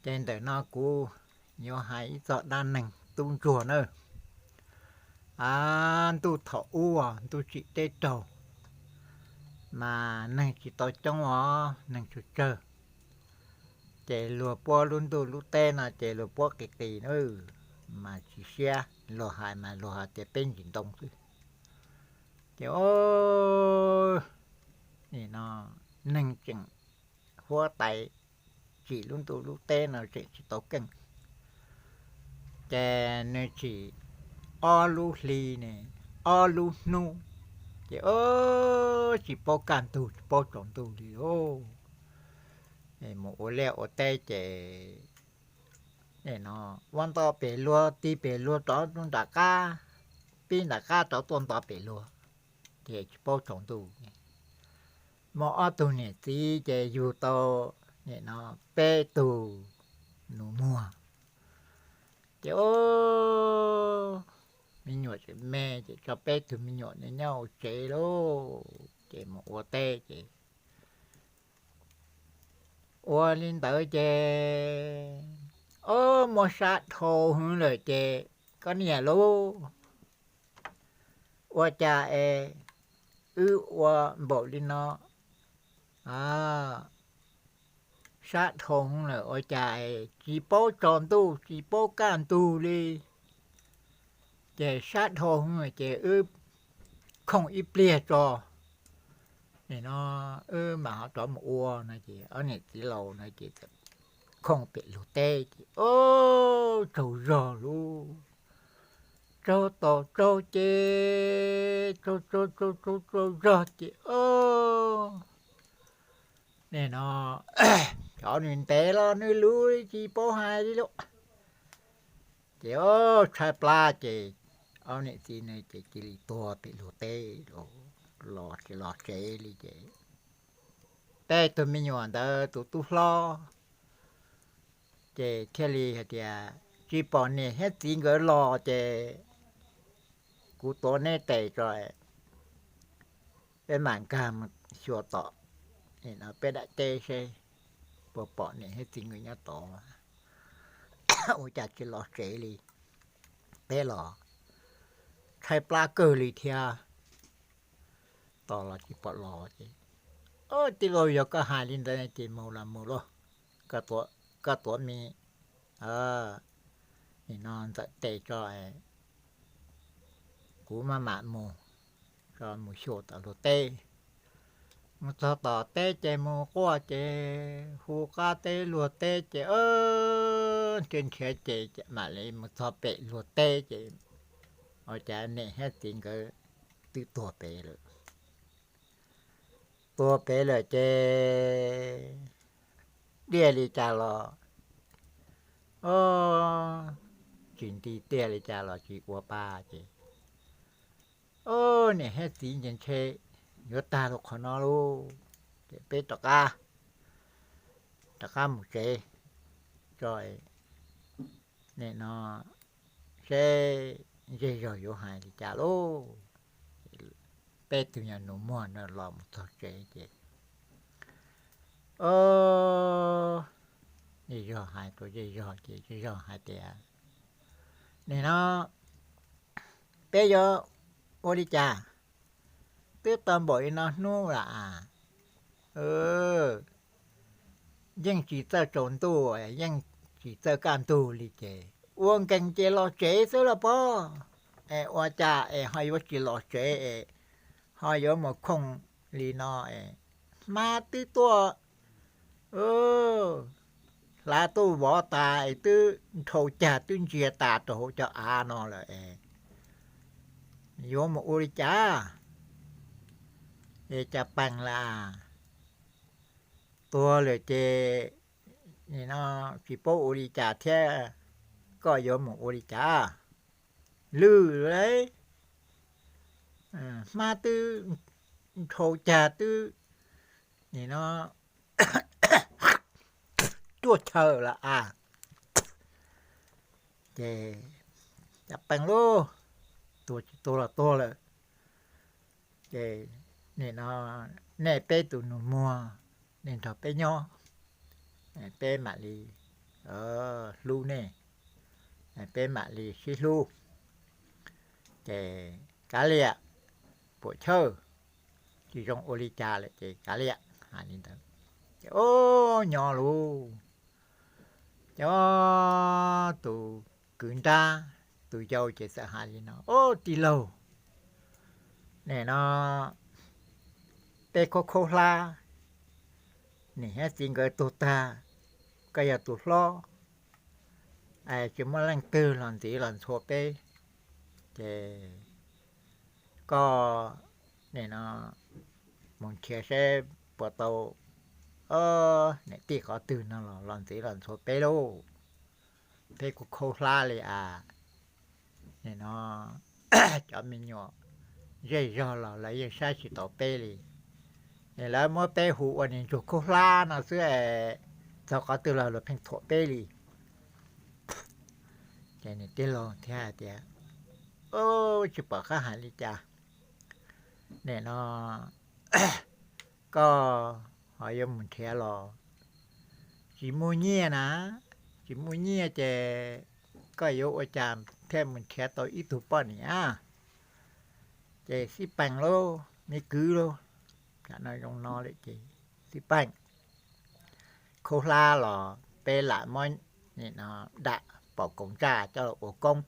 Ces ntawm no kuv yuav hais ib txog dab neeg tub ntsuag na. Aws, ntuj thaum ub ntuj tsim teb raug, mas neeg tsis tau coob os, neeg tsawg tsawg. Ces luag puab lub ntuj lub teb no ces luag puab qis qis na, mas tsis siab, luag hais mas luag hais tias peb ntsis ntoo xwb. Ces o, nim no neeg tseem huab tais tsim lub ntuj lub teb no tseem tsis tau keej. Ces nws tsim ob lub hli ne, ob lub hnub, ces o, tsis paub kaj ntug tsis paub tsaus ntuj li lauj. Mus ua liaj ua teb ces nim no ua nto pem luag, ti pem luag rov nram qab, pib nram qab rov tuaj nto pem luag, ces tsis paub tsaus ntuj. Muaj ob tug niam txiv ces yug tau nim no peb tug nus muag. Ces o, me nyuam tseem me ces tso peb tug me nyuam no nyob hauv tsev lauj, ces mus ua teb ces ua li ntawd ces o, muaj sab dhau hwv lawm ces koj niam lauj, ua cas es wb ua npaum li no, sab dhau hwv lawm ua cas es tsis paub tsaus ntuj tsis paub kaj ntug li, ces sab dhau hwv ces wb khooj ib pliag tso, nim no wb mam ho rov mus ua no ces ob niam txiv laus no ces txawm khooj pem luag teb ces o, tsaug zog lauj, tsaug tos tsaug ces tsaug tsaug tsaug tsaug tsaug zog ces o, nim no xyov nws ntev los nws luv tsis paub hais li lauj. Ces o, tshaib plab ces ob niam txiv no ces cia li tuag pem luag teb, los tsis los tsev li ces peb tug me nyuam ntawd tus tub hlob ces thiaj li hais tias tsis pom niam thiab txiv nkawd los ces kuv tuav neb tes tso, peb mam nkag mus xyuas tom peb daim teb seb puas pom niam thiab txiv nkawd nyob tod, ua cas tsis los tsev li. Peb los tshaib plab kawg li thiab, tos los tsis pom los ces, tij laug, yog koj hais li ntawd ces mus los mus lauj, koj tuav me, nim no ntxawm tes tso, kuv maj mam mus, tso mus xyuas tom luag teb. Mus txog tom teb ces mus quaj ces hu qab teb luag teb ces nrhiav nrhiav ces mam li mus txog pem luag teb ces ua cas niam thiab txiv nkawd twb tuag pem lawm. Tuag pem lawm ces diaj li cas los, o, tsis nti, diaj li cas los tsis ua pa ces, o, niam thiab txiv ntshe ntshe yuav tag rau qhov no lauj, ces peb rov qab, rov qab mus tsev tso, nim no seb zej zog yuav hais li cas lauj. Peb tug me nyuam nus muag no los mus txog tsev ces, o, zej zog hais rau zej zog ces zej zog hais tias, nim no peb yuav ua li cas? Twb tau npaum li no hnub lawm as, yeej tsis txawj tsaus ntuj, yeej tsis txawj kaj ntug li ces ua nkees ces los tsev xwb los pob. Es ua cas es ho yuav tsis los tsev es ho yuav mus khooj li no es hmab twb tuaj hlav tuaj vov tas es twb nrhau cag twb ntsia tas rau hauv cov av no lawm es yuav mus ua li cas? Es cas pees lawm, tuag lawm ces nim no tsis paub ua li cas thiab, koj yuav mus ua li cas? Lwj lawm, hmab twb nrhau cag twb nim no tuaj chaw lawm as. Ces cas pees lauj, tuag tsis tuag los tuag lawm. Ces nim no nej peb tus nus muag, nej nrog peb nyob, peb mam li hlub nej, peb mam li sib hlub. Ces kav liam, puam chawj, tsis zoo ua li cas lawm ces kav liam, hais li ntawd. Ces o, nyob lug, ces tus kwv nrab, tus yau ces txawm hais li no, o, tij laug, nim no peb khaub khaub hlab, niam thiab txiv nkawd tuag tag, koj yog tus hlob, tsis muaj leej twg los ntxiv los ntxhua peb, ces koj nim no mus nrhiav seb puas tau niam tij qhov twg no los los ntxiv los ntxhua peb lauj. Peb kuj khaub hlab li as, nim no cov me nyuam zej zog los lawv yeej saib tsis taus peb li. Lawv muab peb hu ua niag ntsuag khaub hlab no xwb, txog qhov twg los luag pheej thuam peb li. Ces niam tij laug thiaj hais tias, tsis pom qab hais li cas, nim no koj ho yuav mus nrhiav los tsis muaj nyiaj na, tsis muaj nyiaj ces koj yuav ua cas thiaj mus nrhiav tau ib tug poj niam? Ces xij peem lauj, me kwv lauj, tam no zoo no lawm ces xij peem. Khaub hlab los peb lam muab dam paus kaus ntsaj coj los ua koob,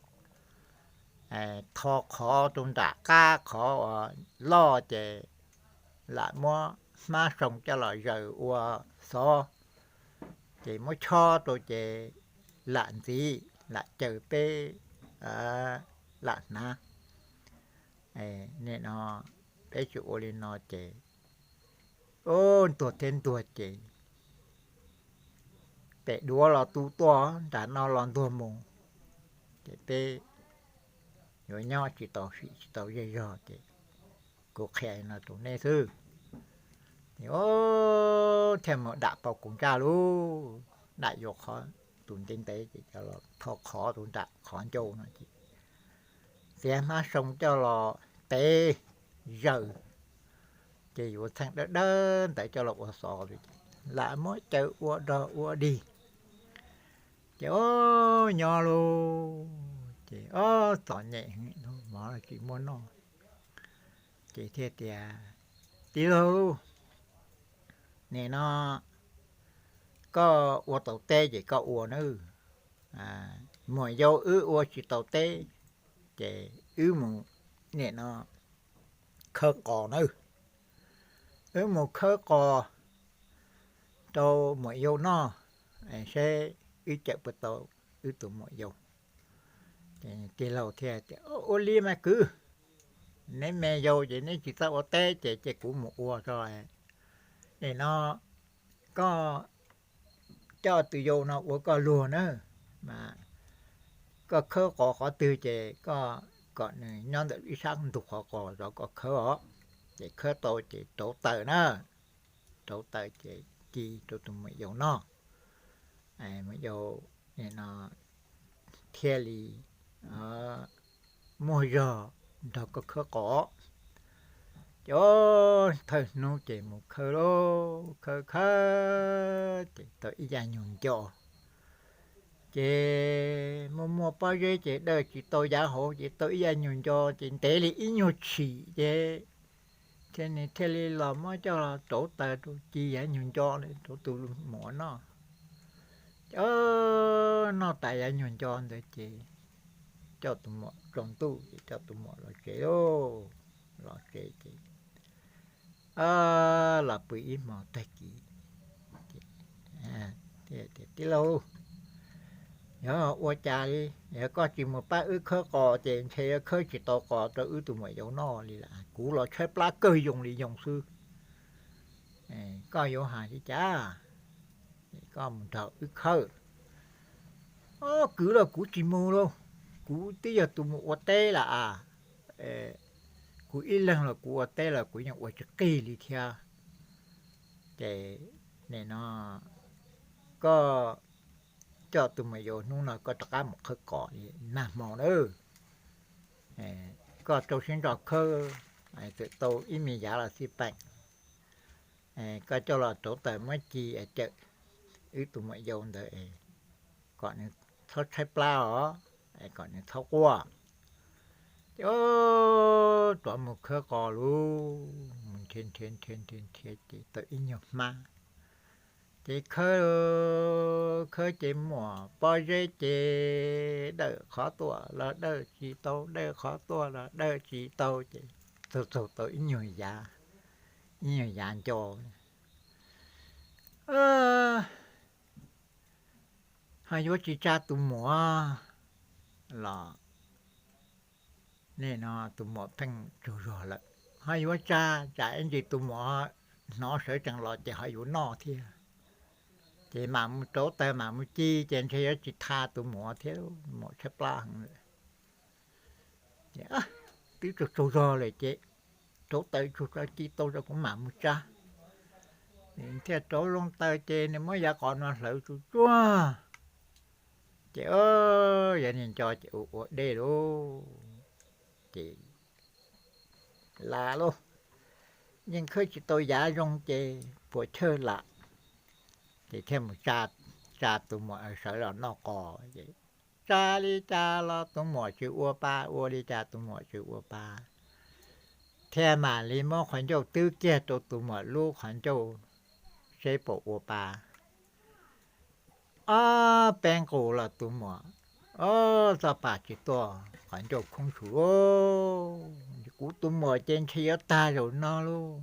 tho qhov rau nram qab, qhov uas loj ces lam muab hmab soo coj los zaws ua xov, ces muab chob rau ces lam ntxiv, lam caws peb lam hnav. Nim no peb tsis ua li no ces, o, ntuag thiab ntuag ces pem duav los tu tuaj, nram no los ntuag mus, ces peb yuav nyob tsis tau sim tsis tau zej zog ces kuv qhia no rau nej xwb. Ces thiaj mus dam paus kaus ntsaj lauj, dam yuav qhov tus ntev ntev ces coj los tho qhov tus nram qhov ncauj no ces txiav hmab soo coj los tev zaws, ces yuav txheej dawb dawb ntawd coj los ua xov, lam muab caws ua dog ua dig. Ces o, nyob lauj, ces o, txom nyem heev, mov los tsis muaj noj. Ces thiaj tias, tij laug, nim no koj ua tau teb ces koj ua nawb, muam yau wb ua tsis tau teb ces wb mus, nim no khawb qos nawb, wb mus khawb qos rau muam yau noj, seb wb cawm puas tau wb tus muam yau. Ces tij laug thiaj tias, ua li mas kwv, neb me yau ces neb tsis txawj ua teb ces cia kuv mus ua tso. Nim no koj coj tus yau no ua koj luag na, mas koj khawb qos qhov twg ces koj kom nws nyob ntawm ib sab ntug qhov qos zov koj khawb os. Ces khawb tau ces rauv taws na, rauv taws ces ci rau tus muam yau noj. Muam yau no thiaj li muaj zog nrog koj khawb qos. Ces thawj hnub ces mus khawb lauj, khawb khawb ces tau ib yav nyuag nco, ces muaj muaj pob zeb ces dawj tsis tau yav hauv ces tau ib yav nyuag nco ces ntev li ib nyuag tshim ces thiaj li los muab coj los rauv taws rau ci yav nyuag nco rau tus muam noj. Noj tas yav nyuag nco ntawd ces coj tus muam tsaus ntuj ces coj tus muam los tsev lauj. Los tsev ces los pw ib hmo tag kis, tij laug, yog ua cas li, yog koj tsis mus pab wb khawb qos ces ntshe yuav khawb tsis tau qos rau wb tus muam yau noj li lawm. Kuv los tshaib plab kawg yoo li yoo xwb. Koj yuav hais li cas? Koj mus nrog wb khawb. Kwv los kuv tsis mus lauj, kuv twb yog tus mus ua teb lawm as. Kuv ib leeg los kuv ua teb los kuv yeej ua tsis qig li thiab. Ces nim no koj coj tus muam yau hnub no koj rov qab mus khawb qos li nag hmo na. Koj rau siab ntso khawb, txawm tau ib me yav los xij peem, koj coj los rauv taws muab ci cawm wb tus muam yau ntawd, kom nws txhob tshaib plab os, kom nws txhob quaj. Ces rov mus khawb qos lauj, mus nrhiav nrhiav nrhiav nrhiav nrhiav ces tau ib nyuag hmab. Ces khawb, khawb ces muaj pob zeb ces dawm qhov tuaj los dawm tsis tau, dawm qhov tuaj los dawm tsis tau ces txaug txaug tau ib nyuag yav, ib nyuag yav nco ho yuav tsis tsa tus muam los nim no tus muam pheej tsaug zog lawm. Ho yuav tsa, tsam ib ntsis tus muam hnov sawv tsees los ces ho yuav noj thiab. Ces mam mus rauv taws mam mus ci ces ntshe yuav tsis tha tus muam thiab, muam tshaib plab heev lawm. Twb tsaug tsaug zog lawm ces rauv taws tsuag tso ci tau tso kuv mam mus tsa. Nws thiaj rauv loo taws ces nws muab yav qos no hlawv tsuag tsuag. Ces yog niag nco ces ua ua dej lauj, ces la lauj, yeej khawb tsis tau yav zoo ces puas chawj lam, ces thiaj mus tsa tus muam sawv los noj qos. Tsa li cas los tus muam tsis ua pa, ua li cas tus muam tsis ua pa, thiaj mam li muab qhov ncauj twb kiag rau tus muam lub qhov ncauj seb puas ua pa. Ob peb nqus los tus muam, ob txoj pa tsis tuaj, qhov ncauj khoob su lauj. Kuv tus muam ces ntshe yuav tag zaum no lauj.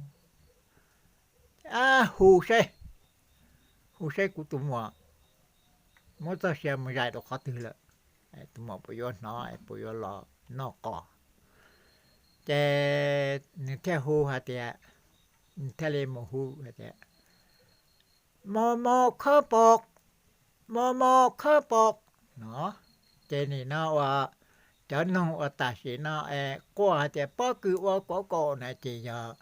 Ab, hu seb, hu seb kuv tus muam muab txoj sia mus zais rau qhov twg lawm, tus muam puas yuav hnov, puas yuav los noj qos. Ces nws thiaj hu hais tias, nws thiaj li mus hu hais tias, mos mos khawb pom, mos mos khawb pom no. Ces nim no uas cov noog uas tam sim no es quaj hais tias pob kws ua kov kaum na ces yog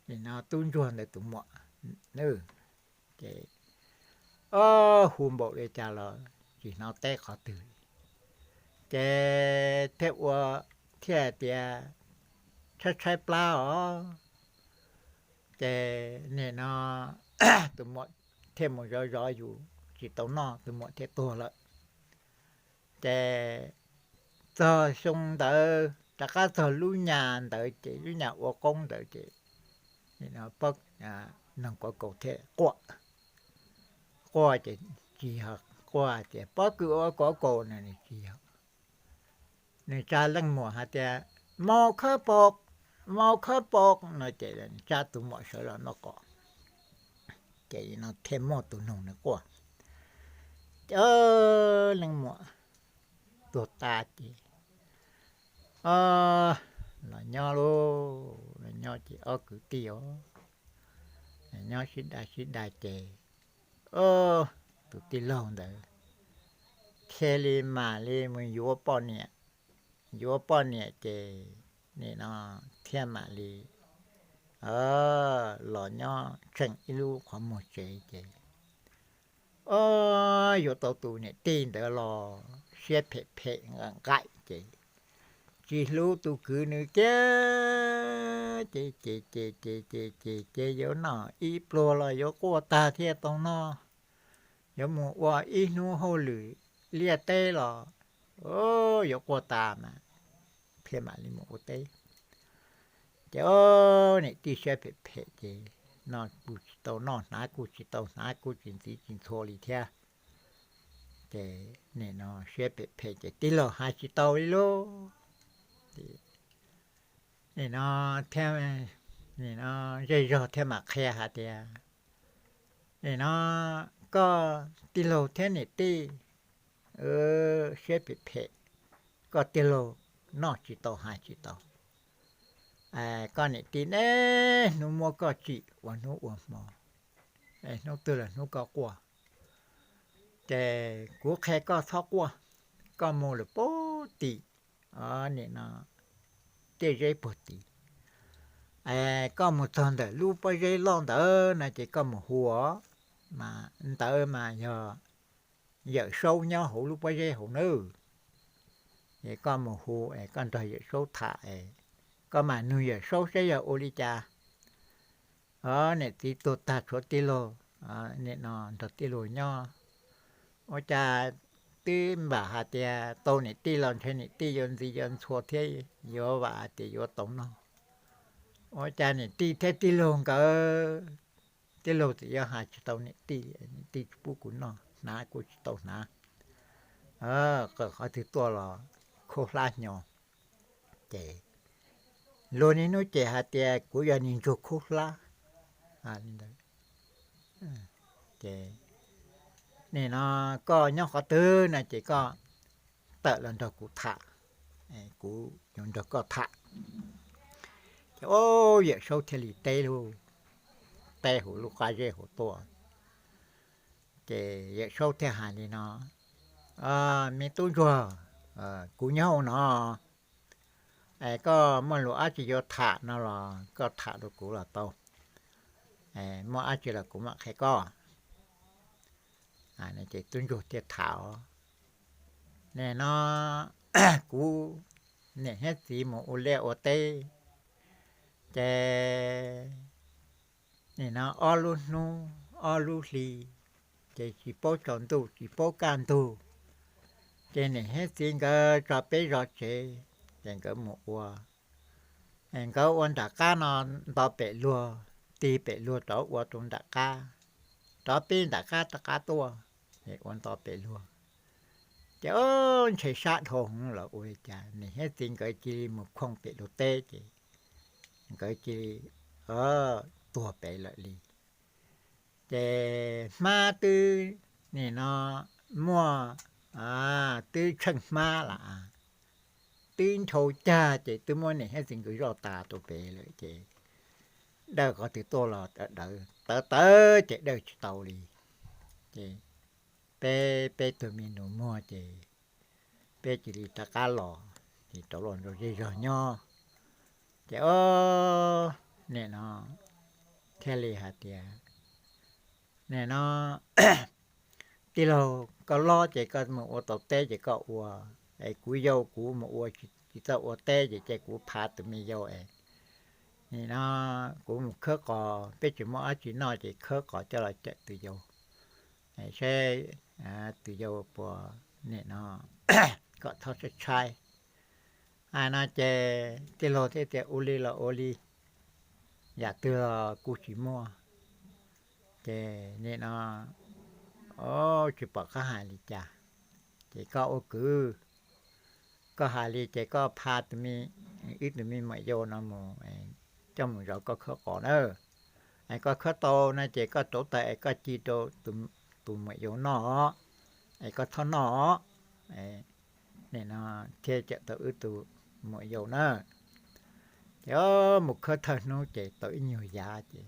nim no tub ntsuag ntawd tus muam. Ces hu npaum li cas los tsis hnov teb qhov twg li. Ces thiaj ua, thiaj tias tshaib tshaib plab os. Ces nim no tus muam thiaj mus zov zov yus tsis tau noj, tus muam thiaj tuag lawm. Ces txog xyoo ntawd rov qab txog lub nyas ntawd ces lub nyas ua qoob ntawd ces noog kov kaum thiaj quaj. Quaj ces tsis yog quaj tias pob kws ua kov kaum no, nws tsis yog. Nws tsa leej muam hais tias mos khawb pom, mos khawb pom no ces tsa tus muam sawv los noj qos. Ces no thiaj muaj tus noog nws quaj. Ces leej muam tuag tas ces los nyob lauj, los nyob ces ob kwv tij os, los nyob sib dai sib dai ces tus tij laug ntawd thiaj li mam li mus yuav poj niam. Yuav poj niam ces nim no thiaj mam li los nyob tseem ib lub qhov muag tsev ces yuav tau tus niam tij ntawd los siab phem phem nqaim nqaim ces tsis hlub tus kwv nws kiag ces ces ces ces ces ces ces yuav noj ib pluag los yuav quaj tag thiaj tau noj, yuav mus ua ib hnub hauj lwm liaj teb los yuav quaj tas mas thiaj mam li mus ua teb. Ces niam tij siab phem phem ces noj kuj tsis tau noj, hnav kuj tsis tau hnav, kuj tsis ntxiv tsis ntxhua li thiab. Ces nim no siab phem phem ces tij laug hais tsis tau li lauj. Nim no thiaj, nim no zej zog thiaj mam qhia hais tias, nim no koj tij laug thiab niam tij siab phem phem, koj tij laug noj tsis tau hais tsis tau, koj niam tij niaj hnub muab koj tsim ua hnub ua hmo, hnub twg los hnub koj quaj. Ces kuv qhia koj txhob quaj, koj mus lawm puag tim, nim no, tiaj zeb puag tim, koj mus txog ntawm lub pob zeb loj ntawd no ces koj mus hu os, mas ntawd mas yog Yawm Saub nyob hauv lub pob zeb hauv nawb. Es koj mus hu es koj nrog Yawm Saub tham es koj mam nug Yawm Saub saib yog ua li cas. Niam txiv tuag tag tshuav tij laug, nim no nrog tij laug nyob, ua cas twb npam hais tias tau niam tij los ntshe niam tij yuav ntxiv yuav ntxhua thiab yuav vam hais tias yuav tau noj. Ua cas niam tij thiab tij laug nkawd, tij laug txawm yuav hais tsis tau niam tij, niam tij tsis pub kuv noj, hnav kuv tsis tau hnav. Qhov twg tuaj los khaub hlab hnyo. Ces luag niaj hnub ces hais tias kuv yog niag ntsuag khaub hlab. Ces nim no koj nyob qhov twg no ces koj tawm los nrog kuv tham, kuv yuav nrog koj tham. Ces Yawm Saub thiaj li teb lub, teb hauv lub qab zeb hauv tuaj. Ces Yawm Saub thiaj hais li no, me tub ntsuag, kuv nyob hauv no, es koj muaj lus dab tsi yuav tham no los koj tham rau kuv los tau, muaj dab tsi los kuv mam qhia koj. Ces tub ntsuag thiaj tham, nim no kuv niam thiab txiv mus ua liaj ua teb, ces nim no ob lub hnub ob lub hli, ces tsis paub tsaus ntuj tsis paub kaj ntug, ces niam thiab txiv nkawd tso peb zov tsev, ces nkawd mus ua, nkawd ua nram qab no nto pem luag, tig pem luag rov ua rau nram qab, rov pib nram qab rov qab tuaj, es ua nto pem luag. Ces ntshe sab dhau hwv los ua li cas niam thiab txiv nkawd cia li mus khooj pem luag teb ces nkawd cia li tuag pem lawm li. Ces hmab twb nim no muaj, twb tsheej hmab lawm, twb nrhau cag ces twb muab niam thiab txiv nkawd zoj tas rau pem lawm ces dawj qhov twg tuaj los dawv tawv tawv ces dawj tsis tau li. Ces peb, peb tug me nus muag ces peb cia li rov qab los, ces rov los nrog zej zog nyob. Ces o, nim no thiaj li hais tias, nim no tij laug koj loj ces koj mus ua tau teb ces koj ua, es kuv yau kuv mus ua tsis txawj ua teb ces cia kuv pha tus me yau es nim no kuv mus khawb qos, peb tsis muaj dab tsi noj ces khawb qos coj los cawm tus yau, saib tus yau puas, nim no kom txhob tshaib tshaib. Hais no ces tij laug thiaj tias ua li los ua li, yam twg los kuv tsis muaj. Ces nim no, o, tsis pom qab hais li cas, ces koj ua kwv, koj hais li ces koj pha tus me, wb tus me muam yau no mus, coj mus zov koj khawb qos na. Es koj khawb tau no ces koj rauv taws es koj ci rau tus muam yau noj, es koj txhob noj. Nim no thiaj cawm tau wb tus muam yau na. Ces mus khawb thawj hnub ces tau ib nyuag yav ces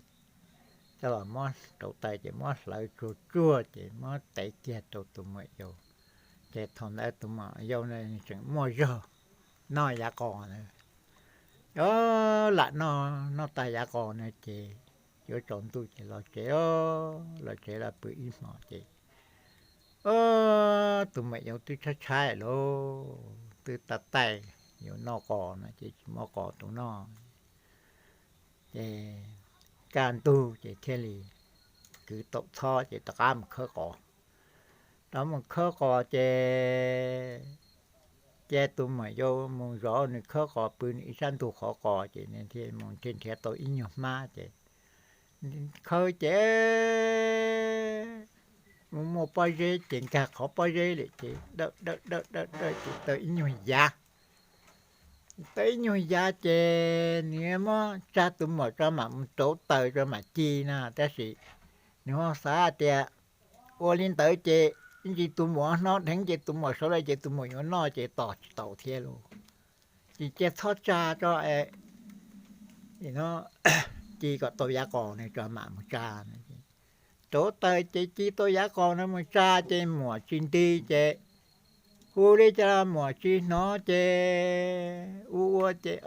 coj los muab rauv taws ces muab hlawv tsuag tsuag ces muab tev kiag rau tus muam yau. Ces thaum ntawd tus muam yau no tseem muaj zog noj yav qos na. Lam noj, noj tas yav qos na ces yuav tsaus ntuj ces los tsev, los tsev los pw ib hmos ces tus muam yau twb tshaib tshaib lauj, twb tab taij yuav noj qos no ces tsis muaj qos rau noj. Ces kaj ntug ces thiaj li kwv tau txhob ces rov qab mus khawb qos. Rov mus khawb qos ces cia tus muam yau mus zov nws khawb qos pw nws ib sab ntug qhov qos ces nws thiaj mus nrhiav nrhiav tau ib nyuag hmab ces khawb ces mus muaj pob zeb ces nkag qhov pob zeb lawm ces dawj dawj dawj dawj dawj ces tau ib nyuag yav. Tau ib nyuag yav ces nws muab tsa tus muam tso mam mus rauv taws tso mam ci na, tab sis nws ho xav tias ua li ntawd ces ib ntsis tus muam hnob dheev ces tus muam sawv lawm ces tus muam yuav noj ces tos tsis tau thiab lauj. Ces cia txhob tsa tso es ci kom tau yav qos no tso mam mus tsa. Rauv taws ces ci tau yav qos no mus tsa ces muam tsis nti ces hu li cas los muam tsis hnov ces ua ua ces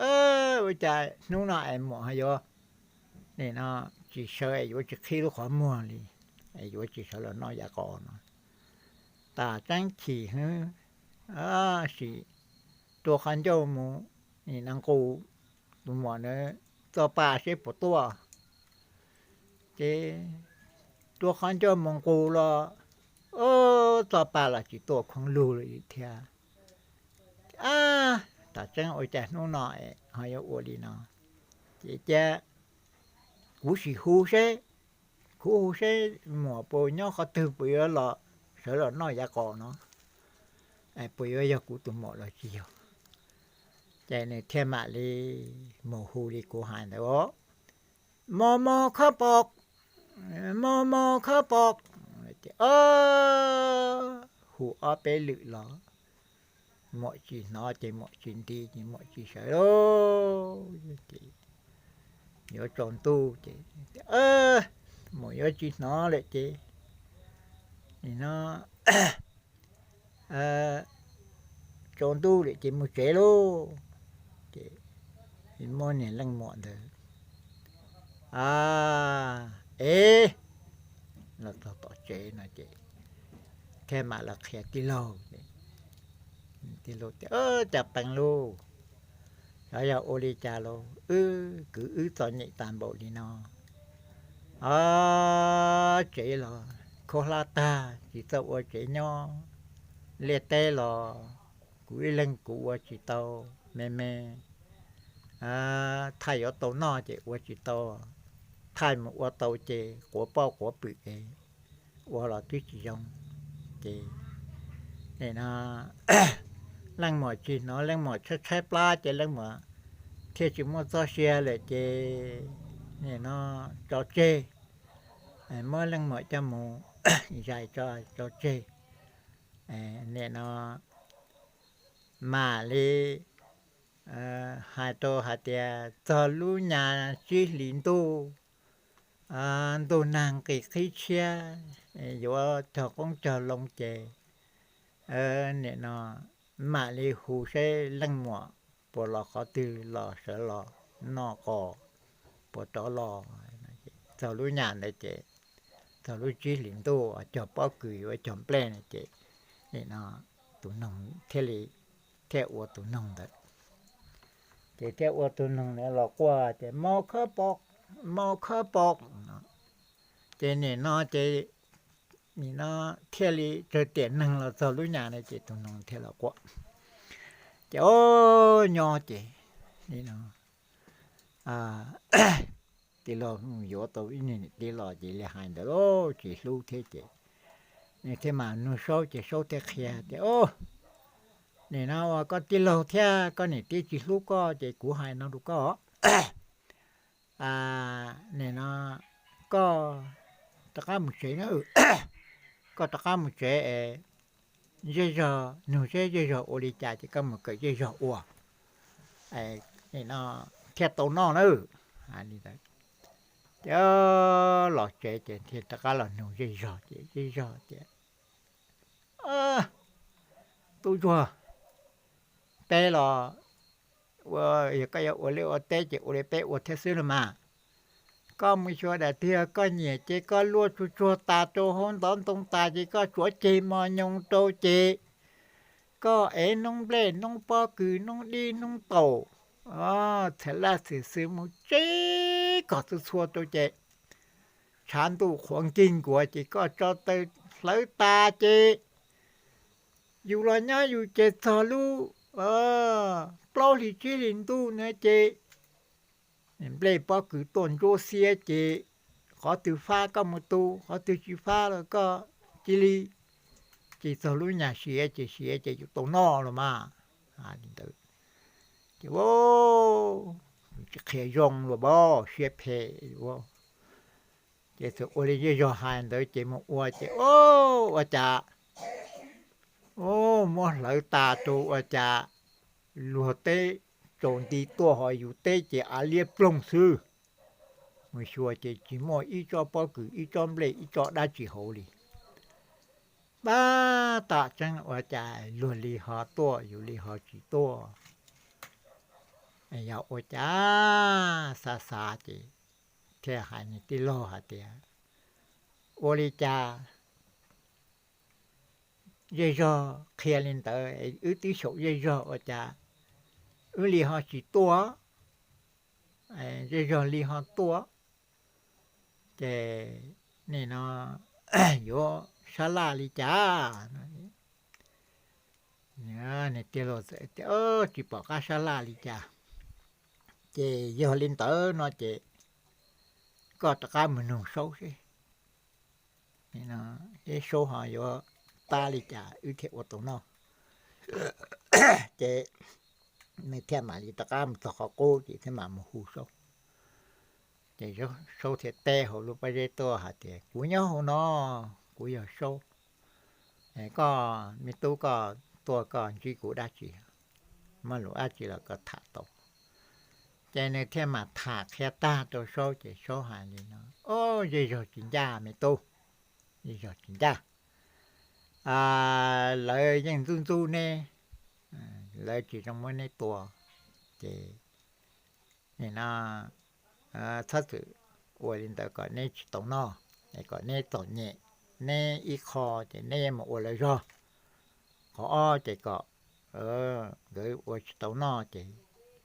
ua cas hnub no es muam ho yuav, nim no tsis sawv es yuav tsis qhib lub qhov muag li, es yuav tsis sawv los noj yav qos no. Tas tseeb chim hwv, sim rua qhov ncauj mus, nim no nqus tus muam na txoj pa seb puas tuaj. Ces rua qhov ncauj mus nqus los, ub, txoj pa los tsis tuaj khoob lug li thiab. Ab, tam tseeb ua cas hnub no ho yuav ua li no? Ces cia kuv sim hu seb, kuv hu seb muam puas nyob qhov twg, puas yuav los sawv los noj yav qos no, puas yuav yog kuv tus muam los tsis yog. Ces nws thiaj mam li mus hu li kuv hais ntawd os: Mos mos khab pom, mos mos khab pom. Ces hu ob peb lwm los muam tsis hnov ces muam tsis nti ces muam tsis sawv lauj. Ces yuav tsaus ntuj ces, muam yuav tsis hnov lawm ces, no, tsaus ntuj lawm ces mus tsev lauj. Ces muab niag leej muam ntawd, a, ev los txog tom tsev no ces thiaj mam los qhia tij laug. Tij laug tias, Cas pees lauj, xyov yog ua li cas los wb kwv wb txom nyem tas npaum li no. Ob tsev los khaub hlab tag tsis txawj ua tsev nyob, liaj teb los kuv ib leeg kuv ua tsis tau, me me, thaij yuav tau noj ces ua tsis tau, thaij mus ua tau ces quav poj quav pwm es ua los twb tsis zoo. Ces nim no leej muam tsis hnov, leej muam tshaib tshaib plab ces leej muam thiaj tsis muaj txoj sia lawm ces nim no tso tseg, muab leej muam coj mus zais tso tseg. Nim no mam li hais rau hais tias txog lub nyas tsib hlis ntuj, ntuj nag nqis qhib tshiab, yuav cog qoob cog loo ces nim no mam li hu seb leej muam puas los qhov twg los sawv los noj qos, puas rov los. Txog lub nyas ntawd ces txog lub tsib hlis ntuj cog pob kws yuav cog nplej no ces nim no tus noog thiaj li, thiaj ua tus noog ntawd. Ces thiaj ua tus noog ntawd los quaj ces, Mos khab pom, mos khab pom. Ces nim no ces nim no thiaj li tsawg tiam neeg los txog lub nyas no ces tus noog thiaj los quaj. Ces o, nyob ces nim no tij laug yuav tau ib niag niam tij los ces li hais ntawd lauj, tsis hlub thiab ces nws thiaj mam nug Saub ces Saub thiaj qhia tias, Nim no uas koj tij laug thiab koj niam tij tsis hlub koj ces kuv hais no rau koj, nim no koj rov qab mus tsev na, koj rov qab mus tsev es zej zog, nug seb zej zog ua li cas ces koj mus kawm zej zog ua, nim no thiaj tau noj na. Hais li ntawd ces los tsev ces thiaj rov qab los nug zej zog ces zej zog tias, Tub ntsuag, peb los ua, yog koj yuav ua liaj ua teb ces ua li peb ua thiab xwb los mas. Koj mus xyuas daim twg yog koj nyiam ces koj luaj tsuag tsuag tas rau hauv ntov ntoo tas ces koj tsuav ceg mos nyoos rau ces koj ev noob nplej noob pob kws noob dib noob taum, txhais laj txhais xwm mus tseb kom txhua txhua rau ces tshav ntuj qhuav nkig nkuav ces koj tso taw hlawv tas ces yus los nyob yus ces txog lub plaub hlis tsib hlis ntuj na ces nplej pob kws tuaj ntsuab xiab ces qhov twg fab koj mus tu, qhov twg tsis fab los koj cia li, ces txog lub nyas siav ces siav ces yus tau noj los mas. Li ntawd ces tsis qhia zoo los pab siab phem. Ces txawm ua li zej zog hais ntawd ces mus ua ces ua cas muab hlawv tas rau ua cas luag teb tsaus nti tuaj ho yus teb ces av liab ploog xwb. Mus xyuas ces tsis muaj ib tsob pob kws ib tsob nplej ib tsob dab tsi hauv li. Pab tam tseeb ua cas luag li ho tuaj yus li ho tsis tuaj? Yog ua cas xav xav ces thiaj hais nws tij laug hais tias, Ua li cas zej zog qhia li ntawd, wb twb xyaum zej zog ua cas wb li ho tsis tuaj, zej zog li ho tuaj? Ces nim no yuav sab laj li cas? Nws tiag los txawm tias, Tsis pom qab sab laj li cas. Ces yog li ntawd no ces koj rov qab mus nug Saub seb, seb Saub ho yuav tab li cas wb thiaj ua tau noj. Ces nws thiaj mam li rov qab mus txog qhov qub ces thiaj mam mus hu Saub. Ces Saub thiaj teb hauv lub pob zeb tuaj hais tias, Kuv nyob hauv no, kuv yog Saub. Koj me tub koj tuaj koj ntsib kuv dab tsi? Muaj lus dab tsi los koj tham tau. Ces nws thiaj mam tham qhia tag rau Saub ces Saub hais li no, Au, zej zog tsis ncaj me tub, zej zog tsis ncaj. Lawv yeej ntxub ntxub neb, lawv tsis zoo muab neb tua, ces nim no txhob txwm ua li ntawd kom neb tsis tau noj, es kom neb txom nyem. Neb ib qho ces neb mus ua lawv zog, qhov ob ces kom nkawd ua tsis tau noj ces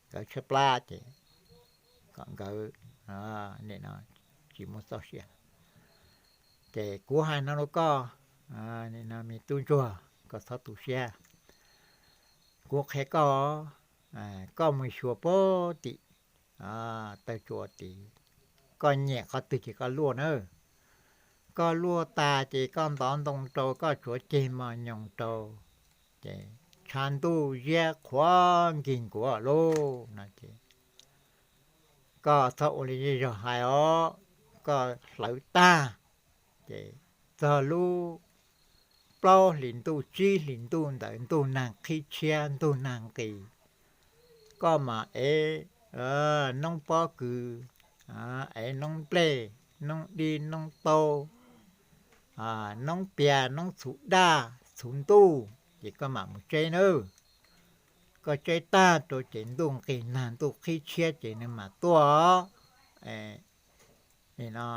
nkawd tshaib plab ces kom nkawd nim no tsis muaj txoj sia. Ces kuv hais no rau koj, nim no me tub ntsuag, koj txhob tu siab. Kuv qhia koj, koj mus xyuas puag tim taw tsua tid, koj nyiam qhov twg ces koj luaj nawb. Koj luaj tas ces koj ntov ntoo rau, koj tsuav ceg mos nyoos rau, ces tshav ntuj ziab qhuav nkig nkuav lauj no ces koj txhob ua li zej zog hais os, koj hlawv tag ces txog lub plaub hlis ntuj tsib hlis ntuj ntawd ntuj nag qhib tshiab ntuj nag nqis, koj mas ev noob pob kws, ev noob nplej, noob dib noob taub, noob pias noob txhuv daj txhuv ntuj ces koj mam mus tseb nawb. Koj tseb tag rau ces ntuj nqis nag ntuj qhib tshiab ces nws mam tuaj. Nim no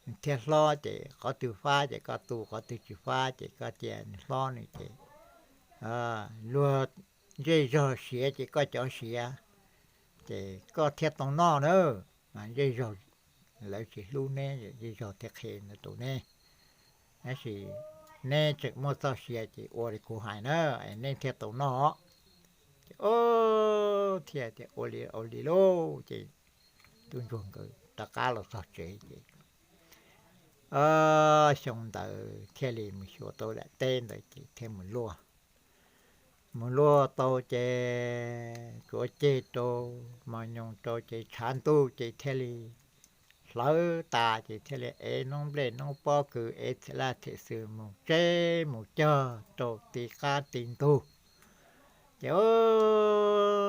nws thiaj hlob ces qhov twg fab ces koj tu, qhov twg tsis fab ces koj cia nws hlob nws ces luag zej zog siav ces koj cov siav, ces koj thiaj tau noj na. Mas zej zog lawv tsis hlub neb, zej zog thiaj qhia ntawd rau neb. Tab sis neb tseem muaj txoj sia ces ua li kuv hais na, es neb thiaj tau noj. Ces thiaj tias ua li ua li lauj, ces tub ntsuag nkawd rov qab los txog tsev ces xyoo ntawd thiaj li mus xyuas tau daim teb ntawd ces thiaj mus luaj. Mus luaj tau ces tsuav ceg rau, mos nyoos rau ces tshav ntuj ces thiaj li hlawv tas ces thiaj li ev noob nplej noob pob kws ev txhia laj txhia xwm mus tseb mus cog rau ti qab ti ntug. Ces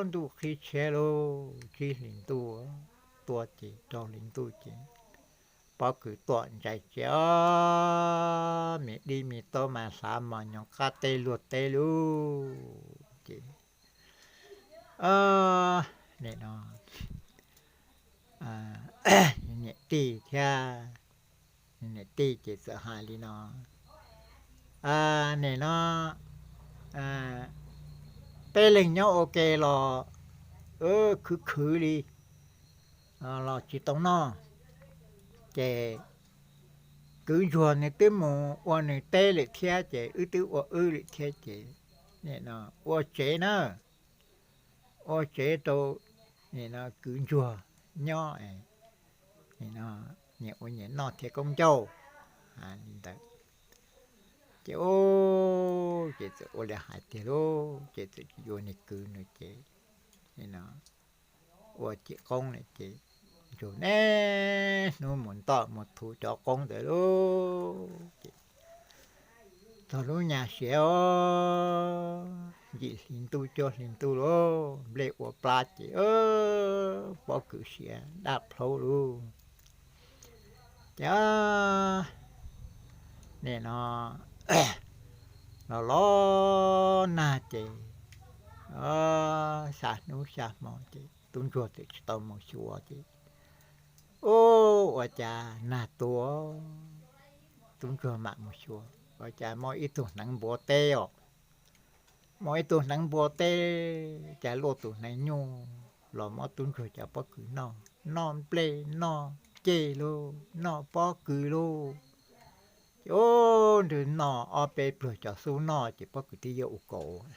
ntuj qhib tshiab lauj, tsib hlis ntuj tuaj ces rau hli ntuj ces pob kws tuaj ntsais tsiav, me dib me taub mas hlav mos nyoos qab teb luag teb lauj. Ces nim no niam tij thiab, niam tij ces txawm hais li no, nim no peb leeg nyob ua ke los khwv khwv li los tsis tau noj. Ces kwv ntsuag nws twb mus ua nws teb lawm thiab ces wb twb ua wb lawm thiab ces nim no ua tsev na, ua tsev rau nim no kwv ntsuag nyob, nim no nyias ua nyias noj thiab koob ncauj li ntawd. Ces ces txawm ua li hais tiag lauj, ces txawm yuav niag kwv nws ces nim no ua cim qoob na ces ntsuag niaj hnub mus ntoj mus thuv cov qoob ntawd lauj. Ces txog lub nyas siav os, yim hli ntuj cuaj hli ntuj lauj, nplej ua plab ces pob kws siav daj plhaub lauj. Ces nim no los los nag ces xya hnub xya hmo ces tub ntsuag txawm tsis tau mus xyuas ces ub, ua cas nag tuag, tub ntsuag mam mus xyuas ua cas muaj ib tug hneev npua teb os. Muaj ib tug hneev npua teb, cas luaj tus hneev nyuj los muab tub ntsuag cov pob kws noj, noj nplej noj ceg lauj, noj pob kws lauj. Ces ub, nrog noj ob peb pluag cov xub noj ces pob kws twb yuav ua kaus.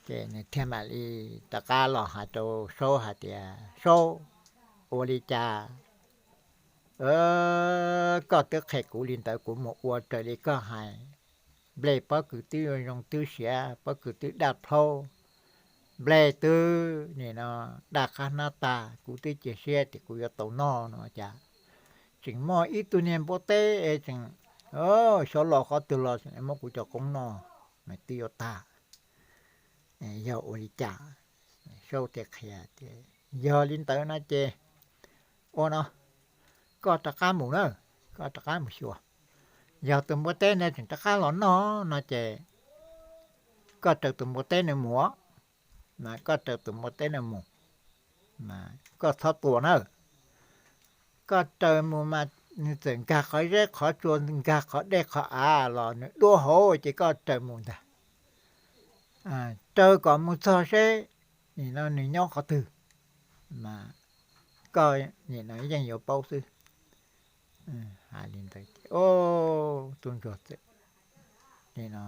Ces nws thiaj mam li rov qab los hais rau Saub hais tias, Saub, ua li cas koj twb qhia kuv li ntawd kuv mus ua raws li koj hais? Nplej pob kws twb zoo twb siav, pob kws twb daj plhaub, nplej twb nim no daj qab hnab tag, kuv twb cia siab tias kuv yuav tau noj no cas tseem muaj ib tug niag npua teb es tseem xyov los qhov twg los tseem muab kuv cov qoob noj mas twb yuav tag. Yog ua li cas? Saub thiaj qhia tias, Yog li ntawd no ces ua no, koj rov qab mus na, koj rov qab mus xyuas. Yog tus npua teb no tseem rov qab los noj no ces koj raws tus npua teb no mus, mas koj raws tus npua teb no mus, koj txhob tua na. Koj raws mus mas nws txawm nkag qhov zeb qhov tsua, nkag qhov dej qhov av los nws dua hauv ces koj raws mus ntag. Raws kom mus txog seb nim no nws nyob qhov twg, mas koj nim no yeej yuav paub xwb. Hais li ntawd ces tub ntsuag txawm nim no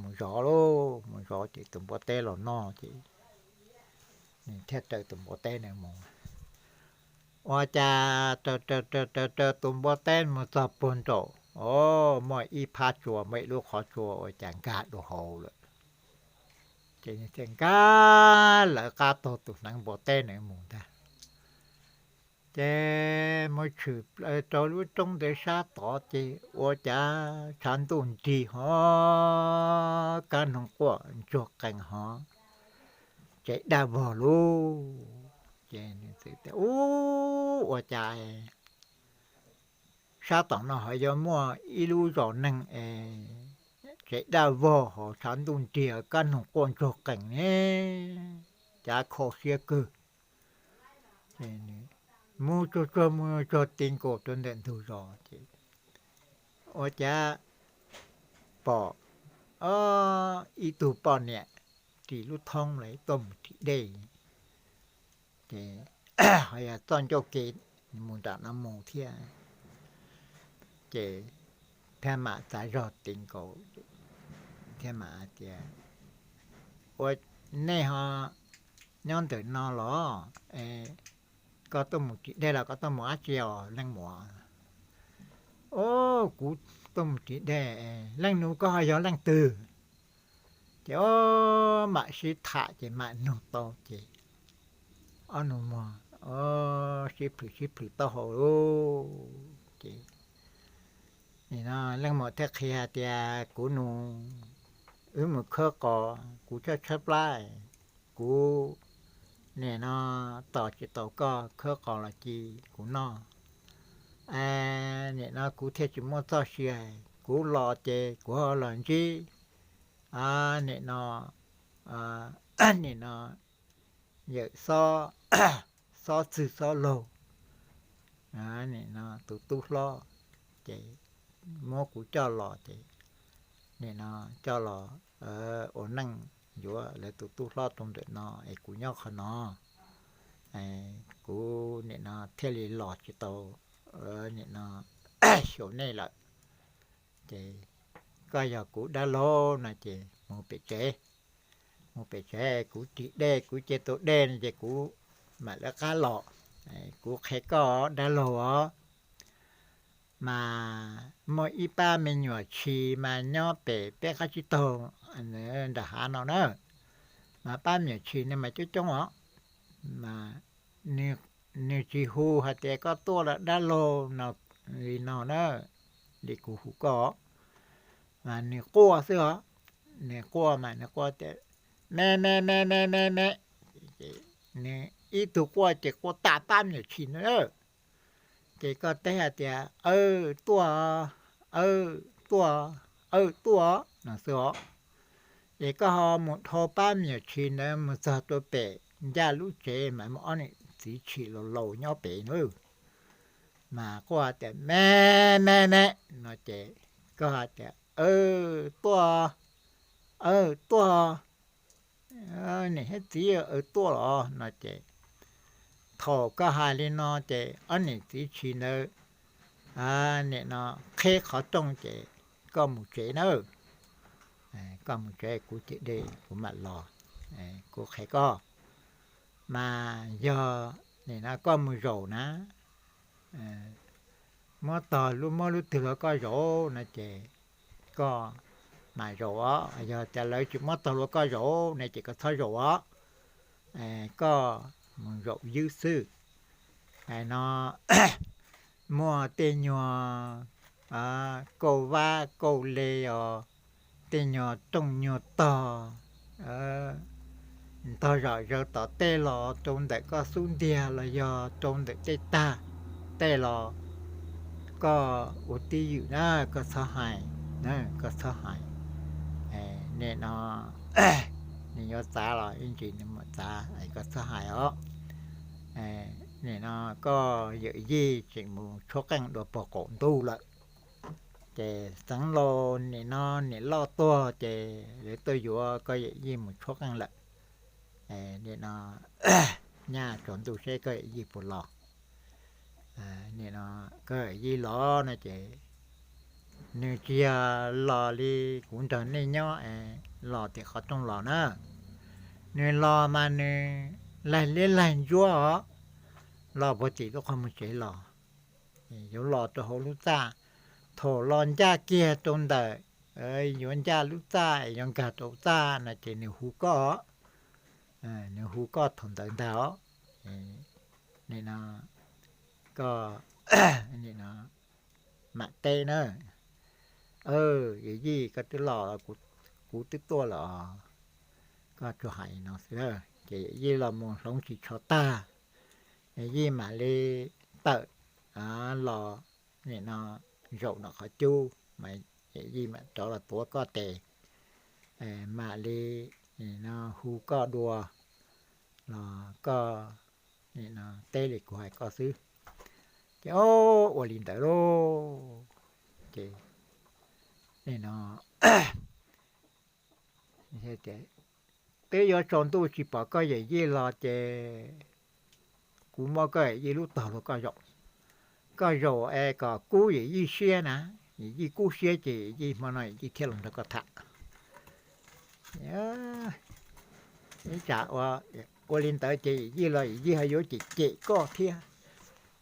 mus zov lauj, mus zov ces tus npua teb los noj ces nws thiaj raws tus npua teb no mus. Ua cas raws raws raws raws tus npua teb mus txog puag nraum, o, muaj ib phab tsua, muaj ib lub qhov tsua ua cas nkag dua hauv lawm. Ces nws thiaj nkag lawv qab taug tus hneev npua teb no mus ntag. Ces mus tshwm plaws rau lub roob ntawd sab tod ces ua cas tshav ntuj nrig ho kab noog quaj ntsuag qees ho tsev daj vog lauj. Ces nws txawm tias, Ub, ua cas sab tom no ho yuav muaj ib lub zos neeg es tsev daj vog ho tshav ntuj nrig kab noog quaj ntsuag qees ne? Cas kho siab kawg. Mus tsuag tsuag mus tsuag ti nkaus rau ntawm ntug zos ces ua cas pom ib tug poj niam ris lub thoob los tuaj mus ris dej. Ces ho yog txoj ncauj ke mus nram no mus thiab. Ces thiaj mam txav zog ti nkaus thiaj mam hais tias, Ua, nej ho nyob ntawm no los es koj tuaj mus ris dej los koj tuaj mus dab tsi os leej muam? Ub, kuv tuaj mus ris dej. Leej nus, koj ho yog leej twg? Ces o, mam sib tham ces mam nug tau ces ob nus muag sib plhws sib plhws taub hau lauj. Ces nim no leej muam thiaj qhia hais tias, Kuv nus, wb mus khawb qos, kuv tshaib tshaib plab, kuv nim no tos tsis tau koj khawb qos los cia kuv noj. Nim no kuv thiaj tsis muaj txoj sia, kuv los ces kuv ho los ntsib nim no, nim no yawm xob, xob txwg xob laug, nim no tus tub hlob, ces muab kuv coj los ces nim no coj los ua neej yuav lawv tus tub hlob rau ntawm no es kuv nyob qhov no. Kuv nim no thiaj li los tsis tau nim no xyuas nej lawm. Ces koj yog kuv dab laug no ces mus pem tsev, mus pem tsev kuv ris dej, kuv cia tau dej no ces kuv mam lawv qab los. Kuv qhia koj dab laug os, mas muaj ib pab me nyuam tshis mas nyob pem peb qab tsib taug nram hav no na, mas pab me nyuam tshis no mas coob coob os, mas nws tsis hu hais tias koj tuaj los dab laug no li no na, li kuv hu koj, mas nws quaj xwb os. Nws quaj mas nws quaj tias, Me me me me me me, nws ib tug quaj ces quaj tas pab me nyuam tshis no. Ces koj teb hais tias, Awb, tuaj, awb, tuaj, awb, tuaj, no xwb os. Ces koj ho mus dhau pab me nyuam tshis ntawd mus txog rau pem ncaj lub tsev mas muaj ob niam txiv tshis laus laus nyob pem na, mas quaj tias, Me me me, no ces koj hais tias, Awb, tuaj, awb, tuaj, niam thiab txiv, awb, tuaj los, no ces thaum koj hais li no ces ob niam txiv tshis ntawd nim no qheb qhov rooj ces koj mus tsev nawb. Koj mus tsev, kuv ceg dej kuv mam los, kuv qhia koj. Mas yog nim no koj mus zaum na, muab tog lub, muab lub twg los koj zaum no ces koj mam zaum os. Yog tias lawv tsis muab tog lub koj zaum ne ces koj txhob zaum os, koj mus zaum ywb xwb. No muaj tej nyuag kauj vab kauj le os, tej nyuag rooj nyuag tog ntog zom zaws tom tej los rau ntawm koj xub ntiag los yog rau ntawm tej tag tej los koj ua tib ywm na, koj txhob hais, koj txhob hais. Nim no nws yuav txav los ib ntsis nws mam txav, koj txhob hais os. Nim no koj yawm yij tseem mus tshuab qeej dua pog qaum ntuj lawm. Ces Xeev Laus nim no niam loj tuag ces lawv tuaj yuav koj yawm yij mus tshuab qeej lawm. Nim no nyaj tsaus ntuj seb koj yawm yij puas los. Nim no koj yawm yij los no ces nws tsis yog los li kuv nrog nej nyob los tim qhov rooj los na. Nws los mas nws laig liab laig ntsuab os, los puag tim lub qhov muag tsev los. Yuav los rau hauv lub txaj, thaum los ncaj kiag rau ntawm, yuav ncaj lub txaj es yuav nkag rau txaj no ces nws hu koj, nws hu koj thaum ntawd ntag os. Nim no koj mam teb na, yawm yij koj twb los, kuv twb tuaj lawm os. Koj tsuas hais no xwb ces yawm yij los mus hloov ris tsho tag, yawm yij mam li tawm los nim no zaum nram qhov cub mas yawm yij mam rov los tuav koj tes, mam li nim no hu koj dua los koj nim no teb li kuv hais koj xwb. Ces o, ua li ntawd lauj. Ces nim no twb yuav tsaus ntuj tsis pom koj yawm yij los ces kuv muab koj yawm yij lub tog los koj zaum. Koj zaum es kom kub yawm yij siab na, yawm yij kub siab ces yawm yij hmo no yawm yij thiaj los nrog koj tham. Ib tsam ua li ntawd ces yawm yij los yawm yij ho yuav cem cem koj thiab,